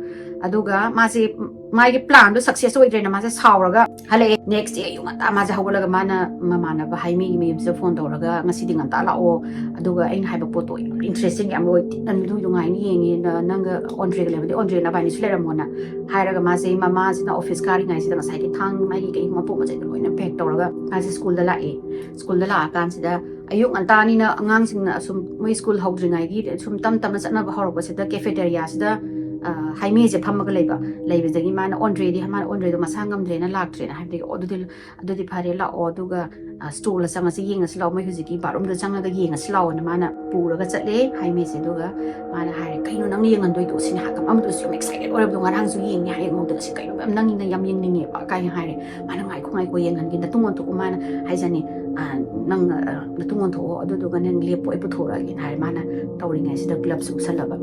ꯑꯗꯨꯒ ꯃꯥꯁꯦ ꯃꯥꯒꯤ planꯗꯣ success ꯑꯣꯏꯗ꯭ꯔꯦꯅ ꯃꯥꯁꯦ ꯁꯥꯎꯔꯒ ꯍꯜꯂꯛꯑꯦ꯫ Next day ꯑꯌꯨꯛ ꯉꯟꯇꯥ ꯃꯥꯁꯦ ꯍꯧꯒꯠꯂꯒ ꯃꯥꯅ ꯃꯃꯥꯟꯅꯕ ꯍꯥꯏꯃꯤꯒꯤ ꯃꯌꯨꯝꯁꯤꯗ phone ꯇꯧꯔꯒ ꯉꯁꯤꯗꯤ ꯉꯟꯇꯥ ꯂꯥꯛꯑꯣ, ꯑꯗꯨꯒ ꯑꯩꯅ ꯍꯥꯏꯕ ꯄꯣꯠꯇꯣ ꯌꯥꯝ interesting ꯌꯥꯝ ꯑꯣꯏ, ꯅꯪ ꯅꯨꯡꯉꯥꯏꯅꯤ ꯌꯦꯡꯉꯦ, ꯅ-, ꯅꯪꯒ ꯑꯣꯟꯗ꯭ꯔꯦꯒ ꯂꯩꯕꯗꯤ ꯑꯣꯟꯗ꯭ꯔꯦ ꯅꯕꯥꯅꯤꯁꯨ ꯂꯩꯔꯝꯃꯣꯅ ꯍꯥꯏꯔꯒ ꯃꯥꯁꯦ ꯃꯃꯥꯁꯤꯅ office ꯀꯥꯔꯤꯉꯩꯁꯤꯗ ꯉꯁꯥꯏꯒꯤ ꯊꯥꯡ ꯃꯥꯒꯤ ꯀꯩ ꯃꯄꯣꯠ ꯃꯆꯩꯗꯣ ꯂꯣꯏꯅ pack ꯇꯧꯔꯒ ꯃꯥꯁꯦ schoolꯗ ꯂꯥꯛꯑꯦ꯫ Schoolꯗ ꯂꯥꯛꯑꯀꯥꯟꯁꯤꯗ ꯑꯌꯨꯛ ꯉꯟꯇꯥꯅꯤꯅ ꯑꯉꯥꯡꯁꯤꯡꯅ ꯑꯁꯨꯝ ꯃꯣꯏ school ꯍꯧꯗ꯭ꯔꯤꯉꯩꯒꯤ ꯁꯨꯝ ꯇꯞ ꯇꯞꯅ ꯆꯠꯅꯕ ꯍꯧꯔꯛꯄꯁꯤꯗ cafeteriaꯁꯤꯗ, ꯑ, ꯍꯥꯏꯃꯦꯁꯦ ꯐꯝꯃꯒ ꯂꯩꯕ, ꯂꯩꯕꯗꯒꯤ ꯃꯥꯅ ꯑꯣꯟꯗ꯭ꯔꯦꯗꯤ, ꯃꯥꯅ ꯑꯣꯟꯗ꯭ꯔꯦꯗꯣ ꯃꯁꯥ ꯉꯝꯗ꯭ꯔꯦꯅ ꯂꯥꯛꯇ꯭ꯔꯦꯅ ꯍꯥꯏꯕꯗꯒꯤ, "ꯑꯣ, ꯑꯗꯨꯗꯤ, ꯑꯗꯨꯗꯤ ꯐꯔꯦ, ꯂꯥꯛꯑꯣ, ꯑꯗꯨꯒ, ꯑ, storeꯗ ꯆꯪꯉꯁꯤ, ꯌꯦꯡꯉꯁꯤ ꯂꯥꯛꯑꯣ, ꯃꯣꯏ ꯍꯧꯖꯤꯛꯀꯤ bathroomꯗ ꯆꯪꯉꯒ ꯌꯦꯡꯉꯁꯤ ꯂꯥꯛꯑꯣꯅ" ꯃꯥꯅ ꯄꯨꯔꯒ ꯆꯠꯂꯦ ꯍꯥꯏꯃꯦꯁꯦ꯫ ꯑꯗꯨꯒ ꯃꯥꯅ ꯍꯥꯏꯔꯦ, "ꯀꯩꯅꯣ ꯅꯪꯅ ꯌꯦꯡꯍꯟꯗꯣꯏꯗꯣ?" ꯁꯤꯅꯤ ꯍꯥꯏ, ꯑꯃꯗꯨꯁꯨ ꯌꯥꯝ excited ꯑꯣꯏꯔꯕꯗꯣ, "ꯉꯔꯥꯡꯁꯨ ꯌꯦꯡꯉꯦ, ꯍꯌꯦꯡ ꯉꯧꯗꯅ ꯁꯤ ꯀꯩꯅꯣ ꯃꯌꯥꯝ ꯅꯪꯒꯤꯅ ꯌꯥꯝ ꯌꯦꯡꯅꯤꯡꯉꯦꯕ" ꯀꯥꯏꯅ ꯍꯥꯏꯔꯦ꯫ ꯃꯥꯅ, "ꯉꯥꯏꯈꯣ, ꯉꯥꯏꯈꯣ, ꯌꯦꯡꯍꯟꯒꯦ, ꯅꯇꯨꯡ ꯑꯣꯟꯊꯣꯛꯑꯣ", ꯃꯥꯅ ꯍꯥꯏꯖꯅꯤ, "ꯑ, ꯅꯪ, ꯑ, ꯅꯇꯨꯡ ꯑꯣꯟꯊꯣꯛꯑꯣ, ꯑꯗꯨꯗꯨꯒ ꯅꯪ ꯂꯦꯞꯄꯣ, ꯑꯩ ꯄꯨꯊꯣꯔꯛꯑꯒꯦꯅ" ꯍꯥꯏꯔꯦ꯫ ꯃꯥꯅ ꯇꯧꯔꯤꯉꯩꯁꯤꯗ gloves ꯎꯞꯁꯜꯂꯕ,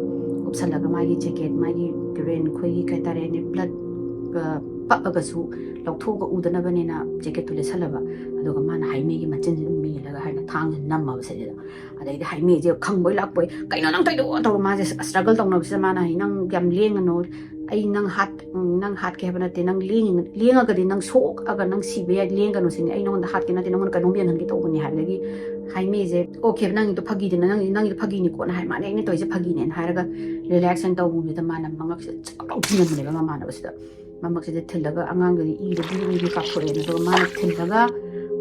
ꯎꯞꯁꯜꯂꯒ ꯃꯥꯒꯤ jacket, ꯃꯥꯒꯤ ꯔꯦꯟ ꯑꯩꯈꯣꯏꯒꯤ ꯀꯩ ꯍꯥꯏꯇꯥꯔꯦꯅꯦ, blood, ꯑ, ꯄꯛꯑꯒꯁꯨ ꯂꯧꯊꯣꯛꯑꯒ ꯎꯗꯅꯕꯅꯦꯅ jacketꯇꯨ ꯂꯤꯠꯁꯜꯂꯕ, ꯑꯗꯨꯒ ꯃꯥꯅ ꯍꯥꯏꯃꯦꯒꯤ ꯃꯆꯤꯟꯁꯤꯗ ꯃꯦꯜꯂꯒ ꯍꯥꯏꯅ ꯊꯥꯡꯁꯦ ꯅꯝꯃꯕ ꯁꯤꯗ꯫ ꯑꯗꯩꯗꯤ ꯍꯥꯏꯃꯦꯁꯦ ꯈꯪꯕꯣꯏ ꯂꯥꯛꯄꯣꯏ, "ꯀꯩꯅꯣ ꯅꯪ ꯇꯧꯔꯤꯗꯣ?" ꯇꯧꯔ ꯃꯥꯁꯦ struggle ꯇꯧꯅꯕꯁꯤꯗ ꯃꯥꯅ ꯍꯥꯏ, "ꯅꯪ ꯌꯥꯝ ꯂꯦꯡꯒꯅꯨ, ꯑꯩ ꯅꯪ ꯍꯥꯠ-, ꯎꯝ, ꯅꯪ ꯍꯥꯠꯀꯦ ꯍꯥꯏꯕ ꯅꯠꯇꯦ, ꯅꯪ ꯂꯦꯡꯉꯤ-, ꯂꯦꯡꯉꯒꯗꯤ ꯅꯪ ꯁꯣꯛꯑꯒ ꯅꯪ ꯁꯤꯕ ꯌꯥꯏ, ꯂꯦꯡꯒꯅꯨ ꯁꯤꯅꯤ, ꯑꯩ ꯅꯉꯣꯟꯗ ꯍꯥꯠꯀꯦ ꯅꯠꯇꯦ, ꯅꯉꯣꯟꯗ ꯀꯩꯅꯣꯝ ꯌꯦꯡꯍꯟꯒꯦ ꯇꯧꯕꯅꯤ" ꯍꯥꯏꯕꯗꯒꯤ ꯍꯥꯏꯃꯦꯁꯦ, "Okay, ꯅꯪꯒꯤꯗꯣ ꯐꯥꯒꯤꯗꯅ, ꯅꯪ, ꯅꯪꯒꯤꯗꯣ ꯐꯥꯒꯤꯅꯤꯀꯣꯅ" ꯍꯥꯏ, ꯃꯥꯅ "ꯑꯩꯅ ꯇꯧꯔꯤꯁꯦ ꯐꯥꯒꯤꯅꯦꯅ" ꯍꯥꯏꯔꯒ relax ꯑꯣꯏꯅ ꯇꯧꯕꯗꯨꯗ ꯃꯥꯅ ꯃꯉꯛꯁꯤꯗ ꯆꯞ ꯂꯥꯎ ꯊꯤꯟꯖꯟꯕꯅꯦꯕ ꯃꯃꯥꯟꯅꯕꯁꯤꯗ꯫ ꯃꯃꯛꯁꯤꯗ ꯊꯤꯜꯂꯒ ꯑꯉꯥꯡꯗꯨꯗꯤ ꯏꯗ ꯕꯤꯔꯤ ꯕꯤꯔꯤ ꯀꯥꯞꯊꯣꯔꯛꯑꯦꯅ꯫ ꯑꯗꯨꯒ ꯃꯥꯅ ꯊꯤꯜꯂꯒ,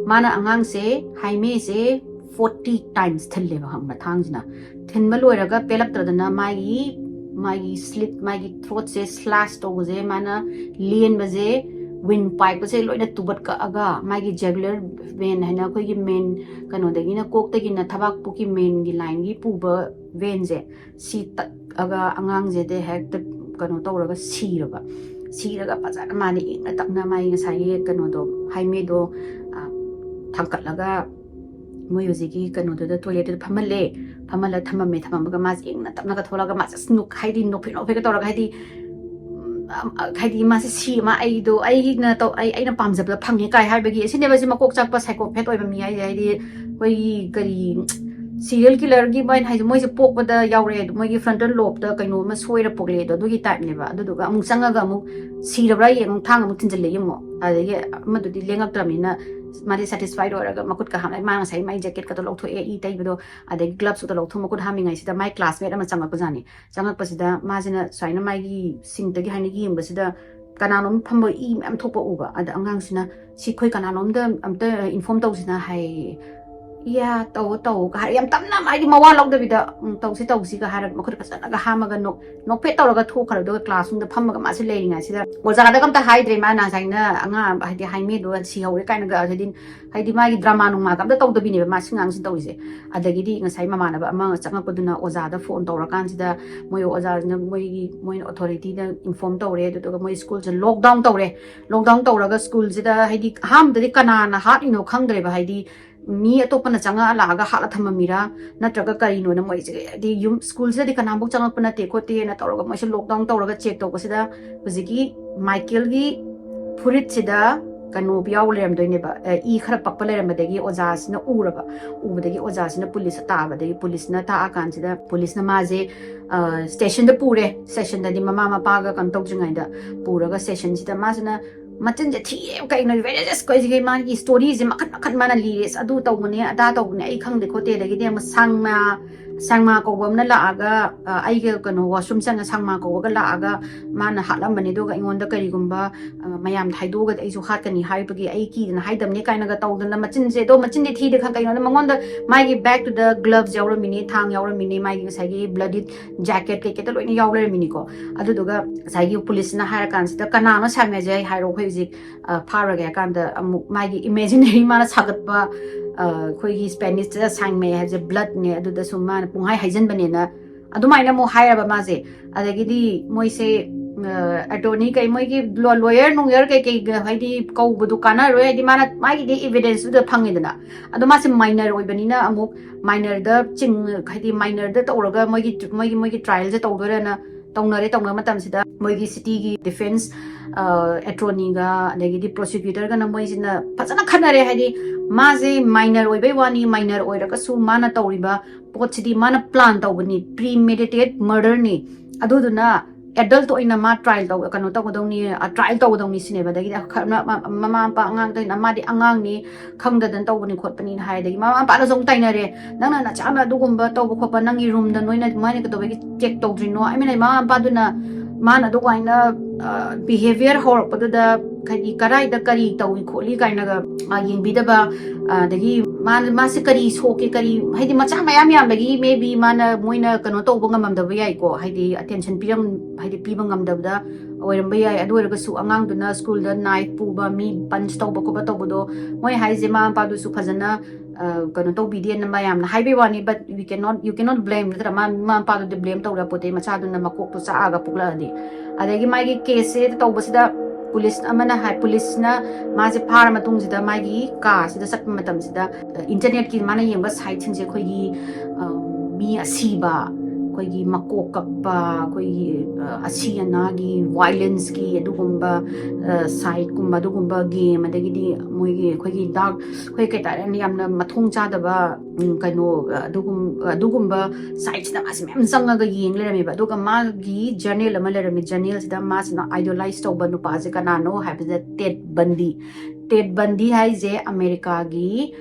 ꯃꯥꯅ ꯑꯉꯥꯡꯁꯦ, ꯍꯥꯏꯃꯦꯁꯦ forty times ꯊꯤꯜꯂꯦꯕ, ꯈꯪꯕ꯭ꯔꯥ, ꯊꯥꯡꯁꯤꯅ꯫ ꯊꯤꯟꯕ ꯂꯣꯏꯔꯒ ꯄꯦꯜꯂꯛꯇ꯭ꯔꯗꯅ ꯃꯥꯒꯤ, ꯃꯥꯒꯤ slit, ꯃꯥꯒꯤ throatꯁꯦ slash ꯇꯧꯕꯁꯦ, ꯃꯥꯅ ꯂꯦꯟꯕꯁꯦ ꯋꯤꯟ ꯄꯥꯏꯞꯀꯁꯦ ꯂꯣꯏꯅ ꯇꯨꯕꯠ ꯀꯛꯑꯒ, ꯃꯥꯒꯤ ꯖꯦꯒꯨꯂꯔ ꯚꯦꯟ ꯍꯥꯏꯅ ꯑꯩꯈꯣꯏꯒꯤ ꯃꯦꯟ ꯀꯩꯅꯣꯗꯒꯤꯅ ꯀꯣꯛꯇꯒꯤꯅ ꯊꯕꯥꯛꯄꯨꯛꯀꯤ ꯃꯦꯟꯒꯤ ꯂꯥꯏꯟꯒꯤ ꯄꯨꯕ ꯚꯦꯟꯁꯦ, ꯁꯤ ꯇꯠꯂꯒ ꯑꯉꯥꯡꯁꯦꯗꯤ ꯍꯦꯛꯇ ꯀꯩꯅꯣ ꯇꯧꯔꯒ ꯁꯤꯔꯕ꯫ ꯁꯤꯔꯒ ꯐꯖꯅ ꯃꯥꯗꯤ ꯏꯪꯅ ꯇꯞꯅ ꯃꯥꯒꯤ ꯉꯁꯥꯏꯒꯤ ꯀꯩꯅꯣꯗꯣ, ꯍꯥꯏꯃꯦꯗꯣ, ꯑ, ꯊꯥꯡꯀꯠꯂꯒ ꯃꯣꯏ ꯍꯧꯖꯤꯛꯀꯤ ꯀꯩꯅꯣꯗꯨꯗ, ꯇꯣꯏꯂꯦꯠꯇꯨꯗ ꯐꯝꯍꯜꯂꯦ꯫ ꯐꯝꯍꯜꯂ ꯊꯝꯃꯝꯃꯦ꯫ ꯊꯝꯃꯝꯃꯒ ꯃꯥꯁꯦ ꯏꯪꯅ ꯇꯞꯅꯒ ꯊꯣꯛꯂꯛꯑꯒ ꯃꯥꯁꯦ ꯑꯁ ꯅꯣꯛ-, ꯍꯥꯏꯗꯤ ꯅꯣꯛꯐꯦꯠ ꯅꯣꯛꯐꯦꯠꯀ ꯇꯧꯔꯒ, ꯍꯥꯏꯗꯤ, ꯎꯝ, ꯑ, ꯍꯥꯏꯗꯤ ꯃꯥꯁꯦ ꯁꯤ ꯑꯃ ꯑꯩꯗꯣ ꯑꯩꯅ ꯇꯧ-, ꯑꯩ, ꯑꯩꯅ ꯄꯥꯝꯖꯕꯗ ꯐꯪꯉꯦ ꯀꯥꯏ ꯍꯥꯏꯕꯒꯤ, ꯑꯁꯤꯅꯦꯕ ꯁꯤ ꯃꯀꯣꯛ ꯆꯥꯛꯄ ꯁꯥꯏꯀꯣꯄꯦꯠ ꯑꯣꯏꯕ ꯃꯤ ꯍꯥꯏꯁꯦ꯫ ꯍꯥꯏꯗꯤ ꯑꯩꯈꯣꯏꯒꯤ ꯀꯔꯤ, ꯁꯤꯔꯤꯌꯦꯜ ꯀꯤꯂꯔꯒꯤ ꯃꯣꯏꯅ ꯍꯥꯏꯁꯦ, ꯃꯣꯏꯁꯦ ꯄꯣꯛꯄꯗ ꯌꯥꯎꯔꯦ, ꯃꯣꯏꯒꯤ ꯐ꯭ꯔꯟꯇꯜ ꯂꯣꯕꯇ ꯀꯩꯅꯣꯝꯃ ꯁꯣꯏꯔ ꯄꯣꯛꯂꯛꯑꯦꯗꯣ, ꯑꯗꯨꯒꯤ ꯇꯥꯏꯞꯅꯦꯕ꯫ ꯑꯗꯨꯗꯨꯒ ꯑꯃꯨꯛ ꯆꯪꯉꯒ ꯑꯃꯨꯛ ꯁꯤꯔꯕ꯭ꯔꯥ ꯌꯦꯡ, ꯑꯃꯨꯛ ꯊꯥꯡ ꯑꯃꯨꯛ ꯊꯤꯟꯖꯤꯜꯂꯦ ꯌꯦꯡꯉꯣ꯫ ꯑꯗꯒꯤ ꯑꯃꯗꯨꯗꯤ ꯂꯦꯡꯉꯛꯇ꯭ꯔꯕꯅꯤꯅ ꯃꯥꯗꯤ ꯁꯦꯇꯤꯁꯐꯥꯏꯗ ꯑꯣꯏꯔꯒ ꯃꯈꯨꯠꯀ ꯍꯥꯝ-, ꯃꯥ ꯉꯁꯥꯏ ꯃꯥꯏ ꯖꯦꯀꯦꯠꯀꯗꯣ ꯂꯧꯊꯣꯛꯑꯦ, ꯏ ꯇꯩꯕꯗꯣ, ꯑꯗꯒꯤ ꯒ꯭ꯂꯞꯁꯀꯗꯣ ꯂꯧꯊꯣꯛ, ꯃꯈꯨꯠ ꯍꯥꯝꯃꯤꯉꯩꯁꯤꯗ ꯃꯥꯏ ꯀ꯭ꯂꯥꯁꯃꯦꯠ ꯑꯃ ꯆꯪꯉꯛꯄꯖꯥꯠꯅꯤ꯫ ꯆꯪꯉꯛꯄꯁꯤꯗ ꯃꯥꯁꯤꯅ ꯁꯨꯃꯥꯏꯅ ꯃꯥꯒꯤ ꯁꯤꯡꯇꯒꯤ ꯍꯥꯏꯅ ꯌꯦꯡꯕꯁꯤꯗ ꯀꯅꯥꯅꯣꯝ ꯐꯝꯕ ꯏ ꯃꯌꯥꯝ ꯊꯣꯛꯄ ꯎꯕ꯫ ꯑꯗ ꯑꯉꯥꯡꯁꯤꯅ, "ꯁꯤ ꯑꯩꯈꯣꯏ ꯀꯅꯥꯅꯣꯝꯗ ꯑꯝꯇ ꯏꯟꯐꯣꯔꯝ ꯇꯧꯁꯤꯅ" ꯍꯥꯏꯌꯦ꯫ "ꯏꯌꯥ, ꯇꯧ, ꯇꯧ" ꯍꯥꯏꯔ ꯌꯥꯝ ꯇꯞꯅ, ꯍꯥꯏꯗꯤ ꯃꯋꯥ ꯂꯧꯗꯕꯤꯗ, "ꯎꯝ, ꯇꯧꯁꯤ, ꯇꯧꯁꯤꯒ" ꯍꯥꯏꯔꯒ ꯃꯈꯨꯠ ꯐꯖꯅꯒ ꯍꯥꯝꯃꯒ ꯅꯣꯛ-, ꯅꯣꯛꯐꯦꯠ ꯇꯧꯔꯒ ꯊꯣꯛꯈ꯭ꯔꯦ꯫ ꯑꯗꯨꯒ ꯀ꯭ꯂꯥꯁꯔꯨꯝꯗ ꯐꯝꯃꯒ ꯃꯥꯁꯦ ꯂꯩꯔꯤꯉꯩꯁꯤꯗ ꯑꯣꯖꯥꯗꯒ ꯑꯝꯇ ꯍꯥꯏꯗ꯭ꯔꯦ꯫ ꯃꯥꯅ ꯉꯁꯥꯏꯅ ꯑꯉꯥꯡ, ꯍꯥꯏꯗꯤ ꯍꯥꯏꯃꯦꯗꯣ ꯁꯤꯍꯧꯔꯦ ꯀꯥꯏꯅꯒ, ꯍꯥꯏꯗꯤ, ꯍꯥꯏꯗꯤ ꯃꯥꯒꯤ ꯗ꯭ꯔꯃꯥ ꯅꯨꯡꯃꯥꯒ ꯑꯝꯇ ꯇꯧꯗꯕꯤꯅꯦꯕ ꯃꯥ ꯁꯤ ꯉꯥꯡꯁꯤ ꯇꯧꯔꯤꯁꯦ꯫ ꯑꯗꯒꯤꯗꯤ ꯉꯁꯥꯏ ꯃꯃꯥꯟꯅꯕ ꯑꯃ ꯆꯪꯉꯛꯄꯗꯨꯅ ꯑꯣꯖꯥꯗ ꯐꯣꯟ ꯇꯧꯔꯀꯥꯟꯁꯤꯗ, ꯃꯣꯏ ꯑꯣꯖꯥꯁꯤꯅ, ꯃꯣꯏꯒꯤ, ꯃꯣꯏꯅ ꯑꯣꯊꯣꯔꯤꯇꯤꯗ ꯏꯟꯐꯣꯔꯝ ꯇꯧꯔꯦ꯫ ꯑꯗꯨꯗꯨꯒ ꯃꯣꯏ ꯁ꯭ꯀꯨꯜꯁꯦ ꯂꯣꯛꯗꯥꯎꯟ ꯇꯧꯔꯦ꯫ ꯂꯣꯛꯗꯥꯎꯟ ꯇꯧꯔꯒ ꯁ꯭ꯀꯨꯜꯁꯤꯗ, ꯍꯥꯏꯗꯤ, ꯑꯍꯥꯟꯕꯗꯗꯤ ꯀꯅꯥꯅ ꯍꯥꯠꯂꯤꯅꯣ ꯈꯪꯗ꯭ꯔꯦꯕ, ꯍꯥꯏꯗꯤ ꯃꯤ ꯑꯇꯣꯞꯄꯅ ꯆꯪꯉꯛꯑ ꯂꯥꯛꯑꯒ ꯍꯥꯠꯂ ꯊꯝꯃꯝꯃꯤꯔꯥ, ꯅꯠꯇ꯭ꯔꯒ ꯀꯔꯤꯅꯣꯅ ꯃꯣꯏꯁꯦ, ꯍꯥꯏꯗꯤ ꯌꯨꯝ, ꯁ꯭ꯀꯨꯜꯁꯤꯗꯗꯤ ꯀꯅꯥꯝꯐꯥꯎ ꯆꯪꯉꯛꯄ ꯅꯠꯇꯦ ꯈꯣꯠꯇꯦꯅ ꯇꯧꯔꯒ ꯃꯣꯏꯁꯦ ꯂꯣꯛꯗꯥꯎꯟ ꯇꯧꯔꯒ ꯆꯦꯛ ꯇꯧꯕꯁꯤꯗ ꯍꯧꯖꯤꯛꯀꯤ ꯃꯥꯏꯀꯦꯜꯒꯤ ꯐꯨꯔꯤꯠꯁꯤꯗ ꯀꯩꯅꯣ ꯌꯥꯎ ꯂꯩꯔꯝꯗꯣꯏꯅꯦꯕ, ꯑ, ꯏ ꯈꯔ ꯄꯛꯄ ꯂꯩꯔꯝꯕꯗꯒꯤ ꯑꯣꯖꯥꯁꯤꯅ ꯎꯔꯕ꯫ ꯎꯕꯗꯒꯤ ꯑꯣꯖꯥꯁꯤꯅ ꯄꯨꯂꯤꯁꯇ ꯇꯥꯕꯗꯒꯤ ꯄꯨꯂꯤꯁꯅ ꯇꯥꯛꯑꯀꯥꯟꯁꯤꯗ ꯄꯨꯂꯤꯁꯅ ꯃꯥꯁꯦ, ꯑ, ꯁ꯭ꯇꯦꯁꯟꯗ ꯄꯨꯔꯦ꯫ ꯁ꯭ꯇꯦꯁꯟꯗꯗꯤ ꯃꯃꯥ ꯃꯄꯥꯒ ꯀꯩꯅꯣ ꯇꯧꯗ꯭ꯔꯤꯉꯩꯗ ꯄꯨꯔꯒ ꯁ꯭ꯇꯦꯁꯟꯁꯤꯗ ꯃꯥꯁꯤꯅ ꯃꯆꯤꯟꯁꯦ ꯊꯤꯌꯦ ꯀꯩꯅꯣ, ꯚꯦꯔꯦꯖꯦꯁ ꯀꯩꯁꯤꯒꯤ ꯃꯥꯒꯤ ꯁ꯭ꯇꯣꯔꯤꯁꯦ ꯃꯈꯟ ꯃꯈꯟ ꯃꯥꯅ ꯂꯤꯔꯦ꯫ "ꯑꯁ, ꯑꯗꯨ ꯇꯧꯕꯅꯦ, ꯑꯗꯥ ꯇꯧꯕꯅꯦ, ꯑꯩ ꯈꯪꯗꯦ ꯈꯣꯠꯇꯦ", ꯑꯗꯒꯤꯗꯤ ꯑꯃꯨꯛ ꯁꯪꯃꯥ, ꯁꯥꯡꯃꯥ ꯀꯧꯕ ꯑꯃꯅ ꯂꯥꯛꯑꯒ, ꯑ, ꯑꯩꯒ ꯀꯩꯅꯣ washroom ꯆꯪꯉ ꯁꯥꯡꯃꯥ ꯀꯧꯕꯒ ꯂꯥꯛꯑꯒ ꯃꯥꯅ ꯍꯥꯠꯂꯝꯕꯅꯦ꯫ ꯑꯗꯨꯒ ꯑꯩꯉꯣꯟꯗ ꯀꯔꯤꯒꯨꯝꯕ, ꯑ, ꯃꯌꯥꯝꯗ ꯍꯥꯏꯗꯣꯛꯑꯒꯗꯤ ꯑꯩꯁꯨ ꯍꯥꯠꯀꯅꯤ ꯍꯥꯏꯕꯒꯤ ꯑꯩ ꯀꯤꯗꯅ ꯍꯥꯏꯗꯕꯅꯦ ꯀꯥꯏꯅꯒ ꯇꯧꯗꯅ ꯃꯆꯤꯟꯁꯦ, ꯑꯗꯣ ꯃꯆꯤꯟꯗꯤ ꯊꯤꯗꯦ ꯈꯪ ꯀꯩꯅꯣꯗ ꯃꯉꯣꯟꯗ ꯃꯥꯒꯤ bag ꯇꯨꯗ gloves ꯌꯥꯎꯔꯝꯃꯤꯅꯤ, ꯊꯥꯡ ꯌꯥꯎꯔꯝꯃꯤꯅꯤ, ꯃꯥꯒꯤ ꯉꯁꯥꯏꯒꯤ bloody jacket ꯀꯩꯀꯩꯗ ꯂꯣꯏꯅ ꯌꯥꯎ ꯂꯩꯔꯝꯃꯤꯅꯤꯀꯣ꯫ ꯑꯗꯨꯗꯨꯒ ꯉꯁꯥꯏꯒꯤ police ꯅ ꯍꯥꯏꯔ ꯀꯥꯟꯁꯤꯗ ꯀꯅꯥꯅꯣ ꯁꯥꯡꯃꯥꯁꯦ ꯍꯥꯏꯔꯣ, ꯑꯩꯈꯣꯏ ꯍꯧꯖꯤꯛ, ꯑ, ꯐꯥꯔꯒꯦ ꯍꯥꯏ ꯀꯥꯟꯗ ꯑꯃꯨꯛ ꯃꯥꯒꯤ imaginary ꯃꯥꯅ ꯁꯥꯒꯠꯄ, ꯑ, ꯑꯩꯈꯣꯏꯒꯤ Spanish ꯇ ꯁꯥꯡꯃꯥ ꯍꯥꯏꯁꯦ blood ꯅꯦ, ꯑꯗꯨꯗꯁꯨ ꯃꯥꯅ ꯄꯨꯡꯍꯥꯏ ꯍꯥꯏꯖꯟꯕꯅꯦꯅ ꯑꯗꯨꯃꯥꯏꯅ ꯑꯃꯨꯛ ꯍꯥꯏꯔꯕ ꯃꯥꯁꯦ꯫ ꯑꯗꯒꯤꯗꯤ ꯃꯣꯏꯁꯦ, ꯑ, attorney ꯀꯩ ꯃꯣꯏꯒꯤ ꯂꯣ-, lawyer ꯅꯨꯡꯌꯔ ꯀꯩꯀꯩ ꯍꯥꯏꯗꯤ ꯀꯧꯕꯗꯣ ꯀꯥꯟꯅꯔꯣꯏ, ꯍꯥꯏꯗꯤ ꯃꯥꯅ ꯃꯥꯒꯤꯗꯤ evidence ꯇꯨꯗ ꯐꯪꯉꯦꯗꯅ꯫ ꯑꯗꯣ ꯃꯥꯁꯦ minor ꯑꯣꯏꯕꯅꯤꯅ ꯑꯃꯨꯛ minor ꯗ ꯆꯤꯡ-, ꯍꯥꯏꯗꯤ minor ꯗ ꯇꯧꯔꯒ ꯃꯣꯏꯒꯤ, ꯃꯣꯏꯒꯤ, ꯃꯣꯏꯒꯤ trial ꯁꯦ ꯇꯧꯗꯣꯏꯔꯅ ꯇꯧꯅꯔꯦ꯫ ꯇꯧꯅꯕ ꯃꯇꯝꯁꯤꯗ ꯃꯣꯏꯒꯤ city ꯒꯤ defence, ꯑ, attorney ꯒ ꯑꯗꯒꯤꯗꯤ prosecutor ꯒꯅ ꯃꯣꯏꯁꯤꯅ ꯐꯖꯅ ꯈꯟꯅꯔꯦ꯫ ꯍꯥꯏꯗꯤ ꯃꯥꯁꯦ minor ꯑꯣꯏꯕꯩ ꯋꯥꯅꯤ, minor ꯑꯣꯏꯔꯒꯁꯨ ꯃꯥꯅ ꯇꯧꯔꯤꯕ ꯄꯣꯠꯁꯤꯗꯤ ꯃꯥꯅ plan ꯇꯧꯕꯅꯤ, premeditated murder ꯅꯤ꯫ ꯑꯗꯨꯗꯨꯅ adult ꯑꯣꯏꯅ ꯃꯥ trial ꯇꯧ-, ꯀꯩꯅꯣ ꯇꯧꯒꯗꯧꯅꯤ, ꯑ, trial ꯇꯧꯒꯗꯧꯅꯤ ꯁꯤꯅꯦꯕ꯫ ꯑꯗꯒꯤꯗꯤ ꯈ-, ꯃ-, ꯃ-, ꯃꯃꯥ ꯃꯄꯥ ꯑꯉꯥꯡꯗ ꯑꯣꯏꯅ ꯃꯥꯗꯤ ꯑꯉꯥꯡꯅꯤ, ꯈꯪꯗꯗꯅ ꯇꯧꯕꯅꯤ ꯈꯣꯠꯄꯅꯤꯅ ꯍꯥꯏ꯫ ꯑꯗꯒꯤ ꯃꯃꯥ ꯃꯄꯥꯗꯁꯨ ꯑꯃꯨꯛ ꯇꯥꯏꯅꯔꯦ, "ꯅꯪꯅ ꯅꯆꯥꯅ ꯑꯗꯨꯒꯨꯝꯕ ꯇꯧꯕ ꯈꯣꯠꯄ, ꯅꯪꯒꯤ room ꯗ ꯅꯣꯏꯅ ꯃꯣꯏꯅ ꯀꯩꯗꯧꯕꯒꯤ check ꯇꯧꯗ꯭ꯔꯤꯅꯣ?" ꯑꯩ ꯃꯤꯅ ꯃꯃꯥ ꯃꯄꯥꯗꯨꯅ ꯃꯥꯅ ꯑꯗꯨꯃꯥꯏꯅ, ꯑ, behaviour ꯍꯧꯔꯛꯄꯗꯨꯗ ꯍꯥꯏꯗꯤ ꯀꯗꯥꯏꯗ ꯀꯔꯤ ꯇꯧꯏ ꯈꯣꯠꯂꯤ ꯀꯥꯏꯅꯒ, ꯑ, ꯌꯦꯡꯕꯤꯗꯕ, ꯑꯗꯒꯤ ꯃꯥꯅ, ꯃꯥꯁꯦ ꯀꯔꯤ ꯁꯣꯛꯀꯦ, ꯀꯔꯤ, ꯍꯥꯏꯗꯤ ꯃꯆꯥ ꯃꯌꯥꯝ ꯌꯥꯝꯕꯒꯤ maybe ꯃꯥꯅ, ꯃꯣꯏꯅ ꯀꯩꯅꯣ ꯇꯧꯕ ꯉꯝꯃꯝꯗꯕ ꯌꯥꯏꯀꯣ, ꯍꯥꯏꯗꯤ attention ꯄꯤꯔꯝ-, ꯍꯥꯏꯗꯤ ꯄꯤꯕ ꯉꯝꯗꯕꯗ ꯑꯣꯏꯔꯝꯕ ꯌꯥꯏ꯫ ꯑꯗꯨ ꯑꯣꯏꯔꯒꯁꯨ ꯑꯉꯥꯡꯗꯨꯅ school ꯗ knife ꯄꯨꯕ, ꯃꯤ punch ꯇꯧꯕ ꯈꯣꯠꯄ ꯇꯧꯕꯗꯣ ꯃꯣꯏ ꯍꯥꯏꯁꯦ ꯃꯃꯥ ꯃꯄꯥꯗꯨꯁꯨ ꯐꯖꯅ, ꯑ, ꯀꯩꯅꯣ ꯇꯧꯕꯤꯗꯦꯅ ꯃꯌꯥꯝꯅ ꯍꯥꯏꯕꯩ ꯋꯥꯅꯤ, but we cannot, you cannot blame, ꯅꯠꯇ꯭ꯔꯥ? ꯃꯥ, ꯃꯃꯥ ꯃꯄꯥꯗꯨꯗꯤ blame ꯇꯧꯕ ꯌꯥꯄꯣꯠꯇꯦ, ꯃꯆꯥꯗꯨꯅ ꯃꯀꯣꯛꯇꯣ ꯆꯥꯛꯑꯒ ꯄꯣꯛꯂꯛꯑꯗꯤ꯫ ꯑꯗꯒꯤ ꯃꯥꯒꯤ case ꯁꯦ ꯇꯧꯕꯁꯤꯗ police ꯑꯃꯅ ꯍꯥꯏ, police ꯅ ꯃꯥꯁꯦ ꯐꯥꯔ ꯃꯇꯨꯡꯁꯤꯗ ꯃꯥꯒꯤ ꯀꯥꯁꯤꯗ ꯆꯠꯄ ꯃꯇꯝꯁꯤꯗ, ꯑ, internet ꯀꯤ ꯃꯥꯅ ꯌꯦꯡꯕ site ꯁꯤꯡꯁꯦ ꯑꯩꯈꯣꯏꯒꯤ, ꯑ, ꯃꯤ ꯑꯁꯤꯕ, ꯑꯩꯈꯣꯏꯒꯤ ꯃꯀꯣꯛ ꯀꯛꯄ, ꯑꯩꯈꯣꯏꯒꯤ, ꯑ, ꯑꯁꯤ ꯑꯅꯥꯒꯤ violence ꯀꯤ ꯑꯗꯨꯒꯨꯝꯕ, ꯑ, site ꯀꯨꯝꯕ, ꯑꯗꯨꯒꯨꯝꯕ game, ꯑꯗꯒꯤꯗꯤ ꯃꯣꯏꯒꯤ ꯑꯩꯈꯣꯏꯒꯤ dark, ꯑꯩꯈꯣꯏ ꯀꯩ ꯍꯥꯏꯇꯥꯔꯦ, ꯌꯥꯝꯅ ꯃꯊꯣꯡ ꯆꯥꯗꯕ, ꯎꯝ, ꯀꯩꯅꯣ, ꯑ, ꯑꯗꯨꯒꯨꯝ-, ꯑꯗꯨꯒꯨꯝꯕ site ꯁꯤꯗ ꯃꯥꯁꯦ ꯃꯌꯥꯝ ꯆꯪꯉꯒ ꯌꯦꯡ ꯂꯩꯔꯝꯃꯦꯕ꯫ ꯑꯗꯨꯒ ꯃꯥꯒꯤ journal ꯑꯃ ꯂꯩꯔꯝꯃꯤ, journal ꯁꯤꯗ ꯃꯥꯁꯤꯅ idolize ꯇꯧꯕ ꯅꯨꯄꯥꯁꯦ ꯀꯅꯥꯅꯣ ꯍꯥꯏꯕꯗ Ted Bundy꯫ Ted Bundy ꯍꯥꯏꯁꯦ ꯑꯃꯦꯔꯤꯀꯥꯒꯤ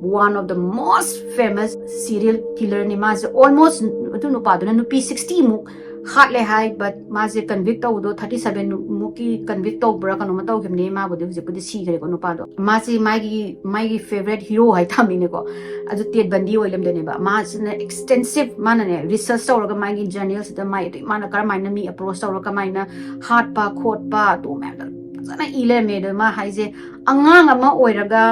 One of the most famous serial killer ꯅꯤ ꯃꯥꯁꯦ꯫ Almost ꯑꯗꯨ ꯅꯨꯄꯥꯗꯨꯅ ꯅꯨꯄꯤ sixty ꯃꯨꯛ ꯍꯥꯠꯂꯦ ꯍꯥꯏ, but ꯃꯥꯁꯦ convict ꯇꯧꯕꯗꯣ thirty seven ꯃꯨꯛꯀꯤ convict ꯇꯧꯕ꯭ꯔꯥ ꯀꯩꯅꯣꯝꯃ ꯇꯧꯈꯤꯕꯅꯦ꯫ ꯃꯥꯕꯨꯗꯤ ꯍꯧꯖꯤꯛꯄꯨꯗꯤ ꯁꯤꯈ꯭ꯔꯦꯀꯣ ꯅꯨꯄꯥꯗꯣ꯫ ꯃꯥꯁꯤ ꯃꯥꯒꯤ, ꯃꯥꯒꯤ favourite hero ꯍꯥꯏ ꯇꯥꯕꯅꯤꯅꯦꯀꯣ꯫ ꯑꯗꯨ ꯇꯦꯠ ꯕꯟꯗꯤ ꯑꯣꯏ ꯂꯩꯔꯝꯗꯣꯏꯅꯦꯕ꯫ ꯃꯥꯁꯤꯅ extensive, ꯃꯥꯅꯅꯦ research ꯇꯧꯔꯒ ꯃꯥꯒꯤ journal ꯁꯤꯗ ꯃꯥꯏ ꯑꯗꯨ ꯃꯥꯅ ꯀꯔꯝꯍꯥꯏꯅ ꯃꯤ approach ꯇꯧꯔꯒ ꯀꯃꯥꯏꯅ ꯍꯥꯠꯄ ꯈꯣꯠꯄ ꯑꯗꯨ ꯃꯌꯥꯝꯗꯣ ꯐꯖꯅ ꯏ ꯂꯩꯔꯝꯃꯦ꯫ ꯑꯗꯣ ꯃꯥ ꯍꯥꯏꯁꯦ ꯑꯉꯥꯡ ꯑꯃ ꯑꯣꯏꯔꯒ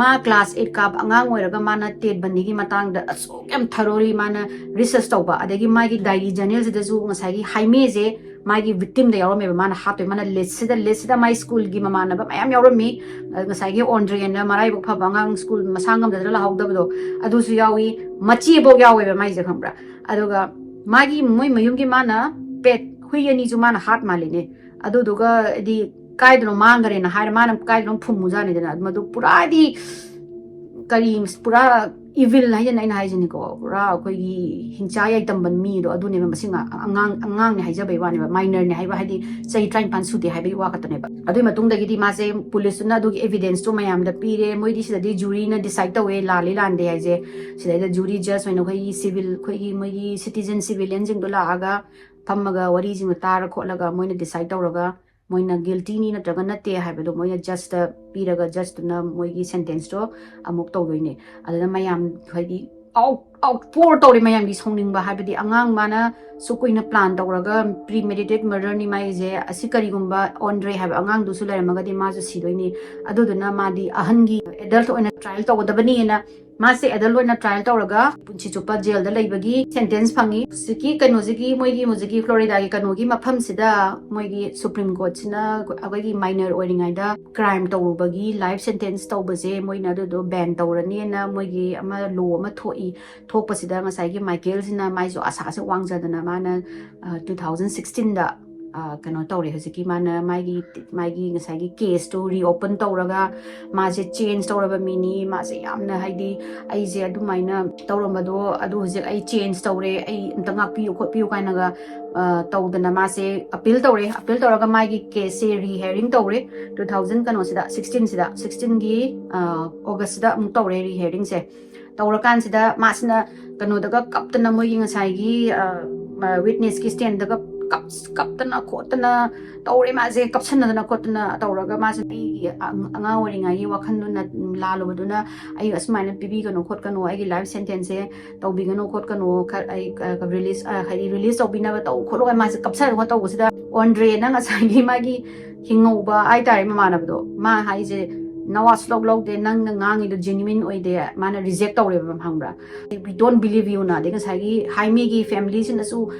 ꯃꯥ class eight ꯀꯥꯕ ꯑꯉꯥꯡ ꯑꯣꯏꯔꯒ ꯃꯥꯅ ꯇꯦꯠ ꯕꯟꯗꯤꯒꯤ ꯃꯇꯥꯡꯗ ꯑꯁꯨꯛ ꯌꯥꯝ thoroughly ꯃꯥꯅ research ꯇꯧꯕ, ꯑꯗꯒꯤ ꯃꯥꯒꯤ diary journal ꯁꯤꯗꯁꯨ ꯉꯁꯥꯏꯒꯤ ꯍꯥꯏꯃꯦꯁꯦ ꯃꯥꯒꯤ victim ꯗ ꯌꯥꯎꯔꯝꯃꯦꯕ꯫ ꯃꯥꯅ ꯍꯥꯠꯇꯣꯏ, ꯃꯥꯅ list ꯁꯤꯗ, list ꯁꯤꯗ ꯃꯥꯏ school ꯒꯤ ꯃꯃꯥꯟꯅꯕ ꯃꯌꯥꯝ ꯌꯥꯎꯔꯝꯃꯤ꯫ ꯑ, ꯉꯁꯥꯏꯒꯤ ꯑꯣꯟꯗ꯭ꯔꯦꯅ ꯃꯔꯥꯏꯕꯛ ꯐꯕ ꯑꯉꯥꯡ school ꯃꯁꯥ ꯉꯝꯗꯗꯅ ꯂꯥꯛꯍꯧꯗꯕꯗꯣ ꯑꯗꯨꯁꯨ ꯌꯥꯎꯏ, ꯃꯆꯦꯐꯧ ꯌꯥꯎꯋꯦꯕ ꯃꯥꯏꯁꯦ, ꯈꯪꯕ꯭ꯔꯥ? ꯑꯗꯨꯒ ꯃꯥꯒꯤ, ꯃꯣꯏ ꯃꯌꯨꯝꯒꯤ ꯃꯥꯅ pet ꯍꯨꯏ ꯑꯅꯤꯁꯨ ꯃꯥꯅ ꯍꯥꯠ ꯃꯥꯜꯂꯤꯅꯦ꯫ ꯑꯗꯨꯗꯨꯒ ꯍꯥꯏꯗꯤ ꯀꯥꯏꯗꯅꯣ ꯃꯥꯡꯈ꯭ꯔꯦꯅ ꯍꯥꯏꯔ ꯃꯥꯅ ꯀꯥꯏꯗꯅꯣ ꯐꯨꯝꯃꯨꯖꯥꯠꯅꯤꯗꯅ꯫ ꯃꯗꯨ ꯄꯨꯔꯥꯗꯤ ꯀꯔꯤ, ꯄꯨꯔꯥ evil ꯍꯥꯏꯗꯅ ꯑꯩꯅ ꯍꯥꯏꯁꯤꯅꯤꯀꯣ, ꯄꯨꯔꯥ ꯑꯩꯈꯣꯏꯒꯤ ꯍꯤꯡꯆꯥ ꯌꯥꯏꯇꯝꯕ ꯃꯤꯗꯣ ꯑꯗꯨꯅꯦꯕ꯫ ꯃꯁꯤ ꯉꯥ-, ꯑꯉꯥꯡ, ꯑꯉꯥꯡꯅꯦ ꯍꯥꯏꯖꯕꯩ ꯋꯥꯅꯦꯕ, minor ꯅꯦ ꯍꯥꯏꯕ, ꯍꯥꯏꯗꯤ ꯆꯍꯤ ꯇꯔꯥꯅꯤꯄꯥꯟ ꯁꯨꯗꯦ ꯍꯥꯏꯕꯒꯤ ꯋꯥ ꯈꯛꯇꯅꯦꯕ꯫ ꯑꯗꯨꯒꯤ ꯃꯇꯨꯡꯗꯒꯤꯗꯤ ꯃꯥꯁꯦ ꯄꯨꯂꯤꯁꯇꯨꯅ ꯑꯗꯨꯒꯤ evidence ꯇꯣ ꯃꯌꯥꯝꯗ ꯄꯤꯔꯦ꯫ ꯃꯣꯏꯗꯤ ꯁꯤꯗꯗꯤ jury ꯅ decide ꯇꯧꯋꯦ ꯂꯥꯜꯂꯤ ꯂꯥꯟꯗꯦ ꯍꯥꯏꯁꯦ꯫ ꯁꯤꯗꯩꯗ jury judge ꯑꯣꯏꯅ ꯑꯩꯈꯣꯏꯒꯤ civil, ꯑꯩꯈꯣꯏꯒꯤ ꯃꯣꯏꯒꯤ citizen civilian ꯁꯤꯡꯗꯣ ꯂꯥꯛꯑꯒ ꯐꯝꯃꯒ ꯋꯥꯔꯤꯁꯤꯡꯗꯣ ꯇꯥꯔ ꯈꯣꯠꯂꯒ ꯃꯣꯏꯅ decide ꯇꯧꯔꯒ ꯃꯣꯏꯅ guilty ꯅꯤ ꯅꯠꯇ꯭ꯔꯒ ꯅꯠꯇꯦ ꯍꯥꯏꯕꯗꯣ ꯃꯣꯏꯅ judge ꯇ ꯄꯤꯔꯒ judge ꯇꯨꯅ ꯃꯣꯏꯒꯤ sentence ꯇꯣ ꯑꯃꯨꯛ ꯇꯧꯗꯣꯏꯅꯦ꯫ ꯑꯗꯨꯅ ꯃꯌꯥꯝ ꯍꯥꯏꯗꯤ out, outpour ꯇꯧꯔꯦ ꯃꯌꯥꯝꯒꯤ ꯁꯥꯎꯅꯤꯡꯕ, ꯍꯥꯏꯕꯗꯤ ꯑꯉꯥꯡ ꯃꯥꯅ ꯁꯨ ꯀꯨꯏꯅ plan ꯇꯧꯔꯒ premeditated murder ꯅꯤ ꯃꯥꯏꯁꯦ, ꯑꯁꯤ ꯀꯔꯤꯒꯨꯝꯕ ꯑꯣꯟꯗ꯭ꯔꯦ ꯍꯥꯏꯕ ꯑꯉꯥꯡꯗꯨꯁꯨ ꯂꯩꯔꯝꯃꯒꯗꯤ ꯃꯥꯁꯨ ꯁꯤꯗꯣꯏꯅꯤ꯫ ꯑꯗꯨꯗꯨꯅ ꯃꯥꯗꯤ ꯑꯍꯟꯒꯤ adult ꯑꯣꯏꯅ trial ꯇꯧꯒꯗꯕꯅꯤꯅ ꯃꯥꯁꯦ adult ꯑꯣꯏꯅ trial ꯇꯧꯔꯒ ꯄꯨꯟꯁꯤ ꯆꯨꯞꯄ jail ꯗ ꯂꯩꯕꯒꯤ sentence ꯐꯪꯉꯤ꯫ ꯍꯧꯖꯤꯛꯀꯤ ꯀꯩꯅꯣꯁꯤꯒꯤ, ꯃꯣꯏꯒꯤ ꯍꯧꯖꯤꯛꯀꯤ Florida ꯒꯤ ꯀꯩꯅꯣꯒꯤ ꯃꯐꯝꯁꯤꯗ ꯃꯣꯏꯒꯤ Supreme Court ꯁꯤꯅ ꯑꯩꯈꯣꯏꯒꯤ minor ꯑꯣꯏꯔꯤꯉꯩꯗ crime ꯇꯧꯔꯨꯕꯒꯤ life sentence ꯇꯧꯕꯁꯦ ꯃꯣꯏꯅ ꯑꯗꯨꯗꯣ ban ꯇꯧꯔꯅꯤꯅ ꯃꯣꯏꯒꯤ ꯑꯃ law ꯑꯃ ꯊꯣꯛꯏ꯫ ꯊꯣꯛꯄꯁꯤꯗ ꯉꯁꯥꯏꯒꯤ ꯃꯥꯏꯀꯦꯜꯁꯤꯅ ꯃꯥꯏꯁꯨ ꯑꯁꯥꯁꯦ ꯋꯥꯡꯖꯗꯅ ꯃꯥꯅ, ꯑ, two thousand sixteen ꯗ ꯑ, ꯀꯩꯅꯣ ꯇꯧꯔꯦ꯫ ꯍꯧꯖꯤꯛꯀꯤ ꯃꯥꯅ ꯃꯥꯒꯤ, ꯃꯥꯒꯤ ꯉꯁꯥꯏꯒꯤ case ꯇꯨ reopen ꯇꯧꯔꯒ ꯃꯥꯁꯦ change ꯇꯧꯔꯕ ꯃꯤꯅꯤ꯫ ꯃꯥꯁꯦ ꯌꯥꯝꯅ, ꯍꯥꯏꯗꯤ, ꯑꯩꯁꯦ ꯑꯗꯨꯃꯥꯏꯅ ꯇꯧꯔꯝꯕꯗꯣ, ꯑꯗꯨ ꯍꯧꯖꯤꯛ ꯑꯩ change ꯇꯧꯔꯦ, ꯑꯩ ꯑꯝꯇ ꯉꯥꯛꯄꯤꯌꯨ ꯈꯣꯠꯄꯤꯌꯨ ꯀꯥꯏꯅꯒ, ꯑ, ꯇꯧꯗꯅ ꯃꯥꯁꯦ appeal ꯇꯧꯔꯦ꯫ Appeal ꯇꯧꯔꯒ ꯃꯥꯒꯤ case ꯁꯦ rehearing ꯇꯧꯔꯦ꯫ Two thousand, ꯀꯩꯅꯣꯁꯤꯗ, sixteen ꯁꯤꯗ, sixteen ꯒꯤ, ꯑ, August ꯁꯤꯗ ꯑꯃꯨꯛ ꯇꯧꯔꯦ rehearing ꯁꯦ꯫ ꯇꯧꯔꯀꯥꯟꯁꯤꯗ ꯃꯥꯁꯤꯅ ꯀꯩꯅꯣꯗꯒ ꯀꯞꯇꯅ, ꯃꯣꯏꯒꯤ ꯉꯁꯥꯏꯒꯤ, ꯑ, ꯃ-, witness ꯀꯤ stand ꯗꯒ ꯀꯞ-, ꯀꯞꯇꯅ ꯈꯣꯠꯇꯅ ꯇꯧꯔꯦ꯫ ꯃꯥꯁꯦ ꯀꯞꯁꯟꯅꯗꯅ ꯈꯣꯠꯇꯅ ꯇꯧꯔꯒ, ꯃꯥꯁꯦ ꯑꯩꯒꯤ ꯑꯉ-, ꯑꯉꯥꯡ ꯑꯣꯏꯔꯤꯉꯩꯒꯤ ꯋꯥꯈꯜꯗꯨꯅ ꯂꯥꯜꯂꯨꯕꯗꯨꯅ ꯑꯩ ꯑꯁꯨꯃꯥꯏꯅ ꯄꯤꯕꯤꯒꯅꯨ ꯈꯣꯠꯀꯅꯨ, ꯑꯩꯒꯤ life sentence ꯁꯦ ꯇꯧꯕꯤꯒꯅꯨ ꯈꯣꯠꯀꯅꯨ, ꯈꯔ ꯑꯩ, ꯑ, release, ꯑ, ꯍꯥꯏꯗꯤ release ꯇꯧꯕꯤꯅꯕ ꯇꯧ ꯈꯣꯠꯂꯣ ꯍꯥꯏꯅ ꯃꯥꯁꯦ ꯀꯞꯁꯟꯅꯗꯅ ꯇꯧꯕꯁꯤꯗ, ꯑꯣꯟꯗ꯭ꯔꯦꯅ ꯉꯁꯥꯏꯒꯤ ꯃꯥꯒꯤ ꯍꯤꯡꯍꯧꯕ ꯍꯥꯏꯇꯥꯔꯦ, ꯃꯃꯥꯟꯅꯕꯗꯣ, ꯃꯥ ꯍꯥꯏꯁꯦ, "ꯅꯋꯥ ꯁꯨꯂꯧ ꯂꯧꯗꯦ, ꯅꯪꯅ ꯉꯥꯡꯉꯤꯗꯣ genuine ꯑꯣꯏꯗꯦ", ꯃꯥꯅ reject ꯇꯧꯔꯦꯕ, ꯈꯪꯕ꯭ꯔꯥ? "We don't believe you" ꯅ꯫ ꯑꯗꯩ ꯉꯁꯥꯏꯒꯤ ꯍꯥꯏꯃꯤꯒꯤ family ꯁꯤꯅꯁꯨ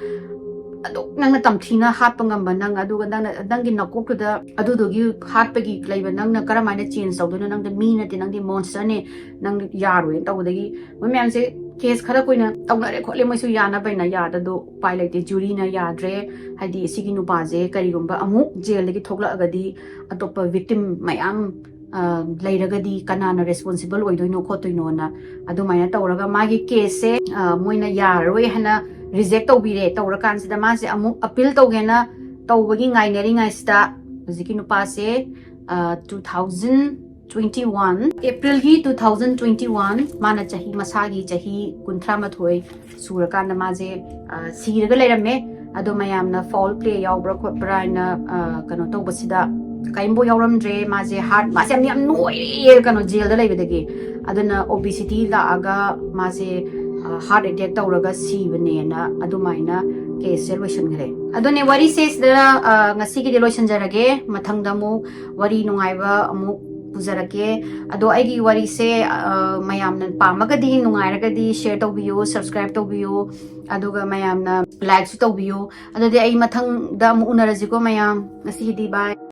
ꯑꯗꯨꯛ ꯅꯪꯅ ꯇꯝꯊꯤꯅ ꯍꯥꯠꯄ ꯉꯝꯕ ꯅꯪ, ꯑꯗꯨꯒ ꯅꯪꯅ, ꯅꯪꯒꯤ ꯅꯀꯣꯛꯇꯨꯗ ꯑꯗꯨꯗꯨꯒꯤ ꯍꯥꯠꯄꯒꯤ ꯂꯩꯕ ꯅꯪꯅ ꯀꯔꯝꯍꯥꯏꯅ change ꯇꯧꯗꯣꯏꯅꯣ? ꯅꯪꯗꯤ ꯃꯤ ꯅꯠꯇꯦ, ꯅꯪꯗꯤ monster ꯅꯦ, ꯅꯪ ꯌꯥꯔꯣꯏꯅ ꯇꯧꯕꯗꯒꯤ ꯃꯣꯏ ꯃꯌꯥꯝꯁꯦ case ꯈꯔ ꯀꯨꯏꯅ ꯇꯧꯅꯔꯦ ꯈꯣꯠꯂꯦ, ꯃꯣꯏꯁꯨ ꯌꯥꯅꯕ ꯍꯥꯏꯅ ꯌꯥꯗ, ꯑꯗꯣ ꯎꯄꯥꯏ ꯂꯩꯇꯦ, jury ꯅ ꯌꯥꯗ꯭ꯔꯦ꯫ ꯍꯥꯏꯗꯤ ꯁꯤꯒꯤ ꯅꯨꯄꯥꯁꯦ ꯀꯔꯤꯒꯨꯝꯕ ꯑꯃꯨꯛ jail ꯗꯒꯤ ꯊꯣꯛꯂꯛꯑꯒꯗꯤ ꯑꯇꯣꯞꯄ victim ꯃꯌꯥꯝ, ꯑ, ꯂꯩꯔꯒꯗꯤ ꯀꯅꯥꯅ responsible ꯑꯣꯏꯗꯣꯏꯅꯣ ꯈꯣꯠꯇꯣꯏꯅꯣꯅ ꯑꯗꯨꯃꯥꯏꯅ ꯇꯧꯔꯒ ꯃꯥꯒꯤ case ꯁꯦ, ꯑ, ꯃꯣꯏꯅ ꯌꯥꯔꯔꯣꯏ ꯍꯥꯏꯅ reject ꯇꯧꯕꯤꯔꯦ꯫ ꯇꯧꯔꯀꯥꯟꯁꯤꯗ ꯃꯥꯁꯦ ꯑꯃꯨꯛ appeal ꯇꯧꯒꯦꯅ ꯇꯧꯕꯒꯤ ꯉꯥꯏꯅꯔꯤꯉꯩꯁꯤꯗ ꯍꯧꯖꯤꯛꯀꯤ ꯅꯨꯄꯥꯁꯦ, ꯑ, two thousand twenty one, April ꯒꯤ two thousand twenty one, ꯃꯥꯅ ꯆꯍꯤ, ꯃꯁꯥꯒꯤ ꯆꯍꯤ ꯀꯨꯟꯊ꯭ꯔꯥ ꯃꯥꯊꯣꯏ ꯁꯨꯔꯀꯥꯟꯗ ꯃꯥꯁꯦ, ꯑ, ꯁꯤꯔꯒ ꯂꯩꯔꯝꯃꯦ꯫ ꯑꯗꯣ ꯃꯌꯥꯝꯅ foul play ꯌꯥꯎꯕ꯭ꯔꯥ ꯈꯣꯠꯄ꯭ꯔꯥ ꯍꯥꯏꯅ, ꯑ, ꯀꯩꯅꯣ ꯇꯧꯕꯁꯤꯗ ꯀꯔꯤꯝꯐꯥꯎ ꯌꯥꯎꯔꯝꯗ꯭ꯔꯦ꯫ ꯃꯥꯁꯦ heart, ꯃꯥꯁꯦ ꯌꯥꯝ, ꯌꯥꯝ ꯅꯣꯏꯔꯦ ꯀꯩꯅꯣ jail ꯗ ꯂꯩꯕꯗꯒꯤ꯫ ꯑꯗꯨꯅ obesity ꯂꯥꯛꯑꯒ ꯃꯥꯁꯦ, ꯑ, heart attack ꯇꯧꯔꯒ ꯁꯤꯕꯅꯦꯅ ꯑꯗꯨꯃꯥꯏꯅ case ꯁꯦ ꯂꯣꯏꯁꯤꯟꯈ꯭ꯔꯦ꯫ ꯑꯗꯨꯅꯦ ꯋꯥꯔꯤꯁꯦ ꯁꯤꯗ, ꯑ, ꯉꯁꯤꯒꯤꯗꯤ ꯂꯣꯏꯁꯤꯟꯖꯔꯒꯦ꯫ ꯃꯊꯪꯗ ꯑꯃꯨꯛ ꯋꯥꯔꯤ ꯅꯨꯡꯉꯥꯏꯕ ꯑꯃꯨꯛ ꯄꯨꯖꯔꯛꯀꯦ꯫ ꯑꯗꯣ ꯑꯩꯒꯤ ꯋꯥꯔꯤꯁꯦ, ꯑ, ꯃꯌꯥꯝꯅ ꯄꯥꯝꯃꯒꯗꯤ, ꯅꯨꯡꯉꯥꯏꯔꯒꯗꯤ share ꯇꯧꯕꯤꯌꯨ, subscribe ꯇꯧꯕꯤꯌꯨ, ꯑꯗꯨꯒ ꯃꯌꯥꯝꯅ like ꯁꯨ ꯇꯧꯕꯤꯌꯨ꯫ ꯑꯗꯨꯗꯤ ꯑꯩ ꯃꯊꯪꯗ ꯑꯃꯨꯛ ꯎꯅꯔꯁꯤꯀꯣ ꯃꯌꯥꯝ꯫ ꯉꯁꯤꯒꯤꯗꯤ bye꯫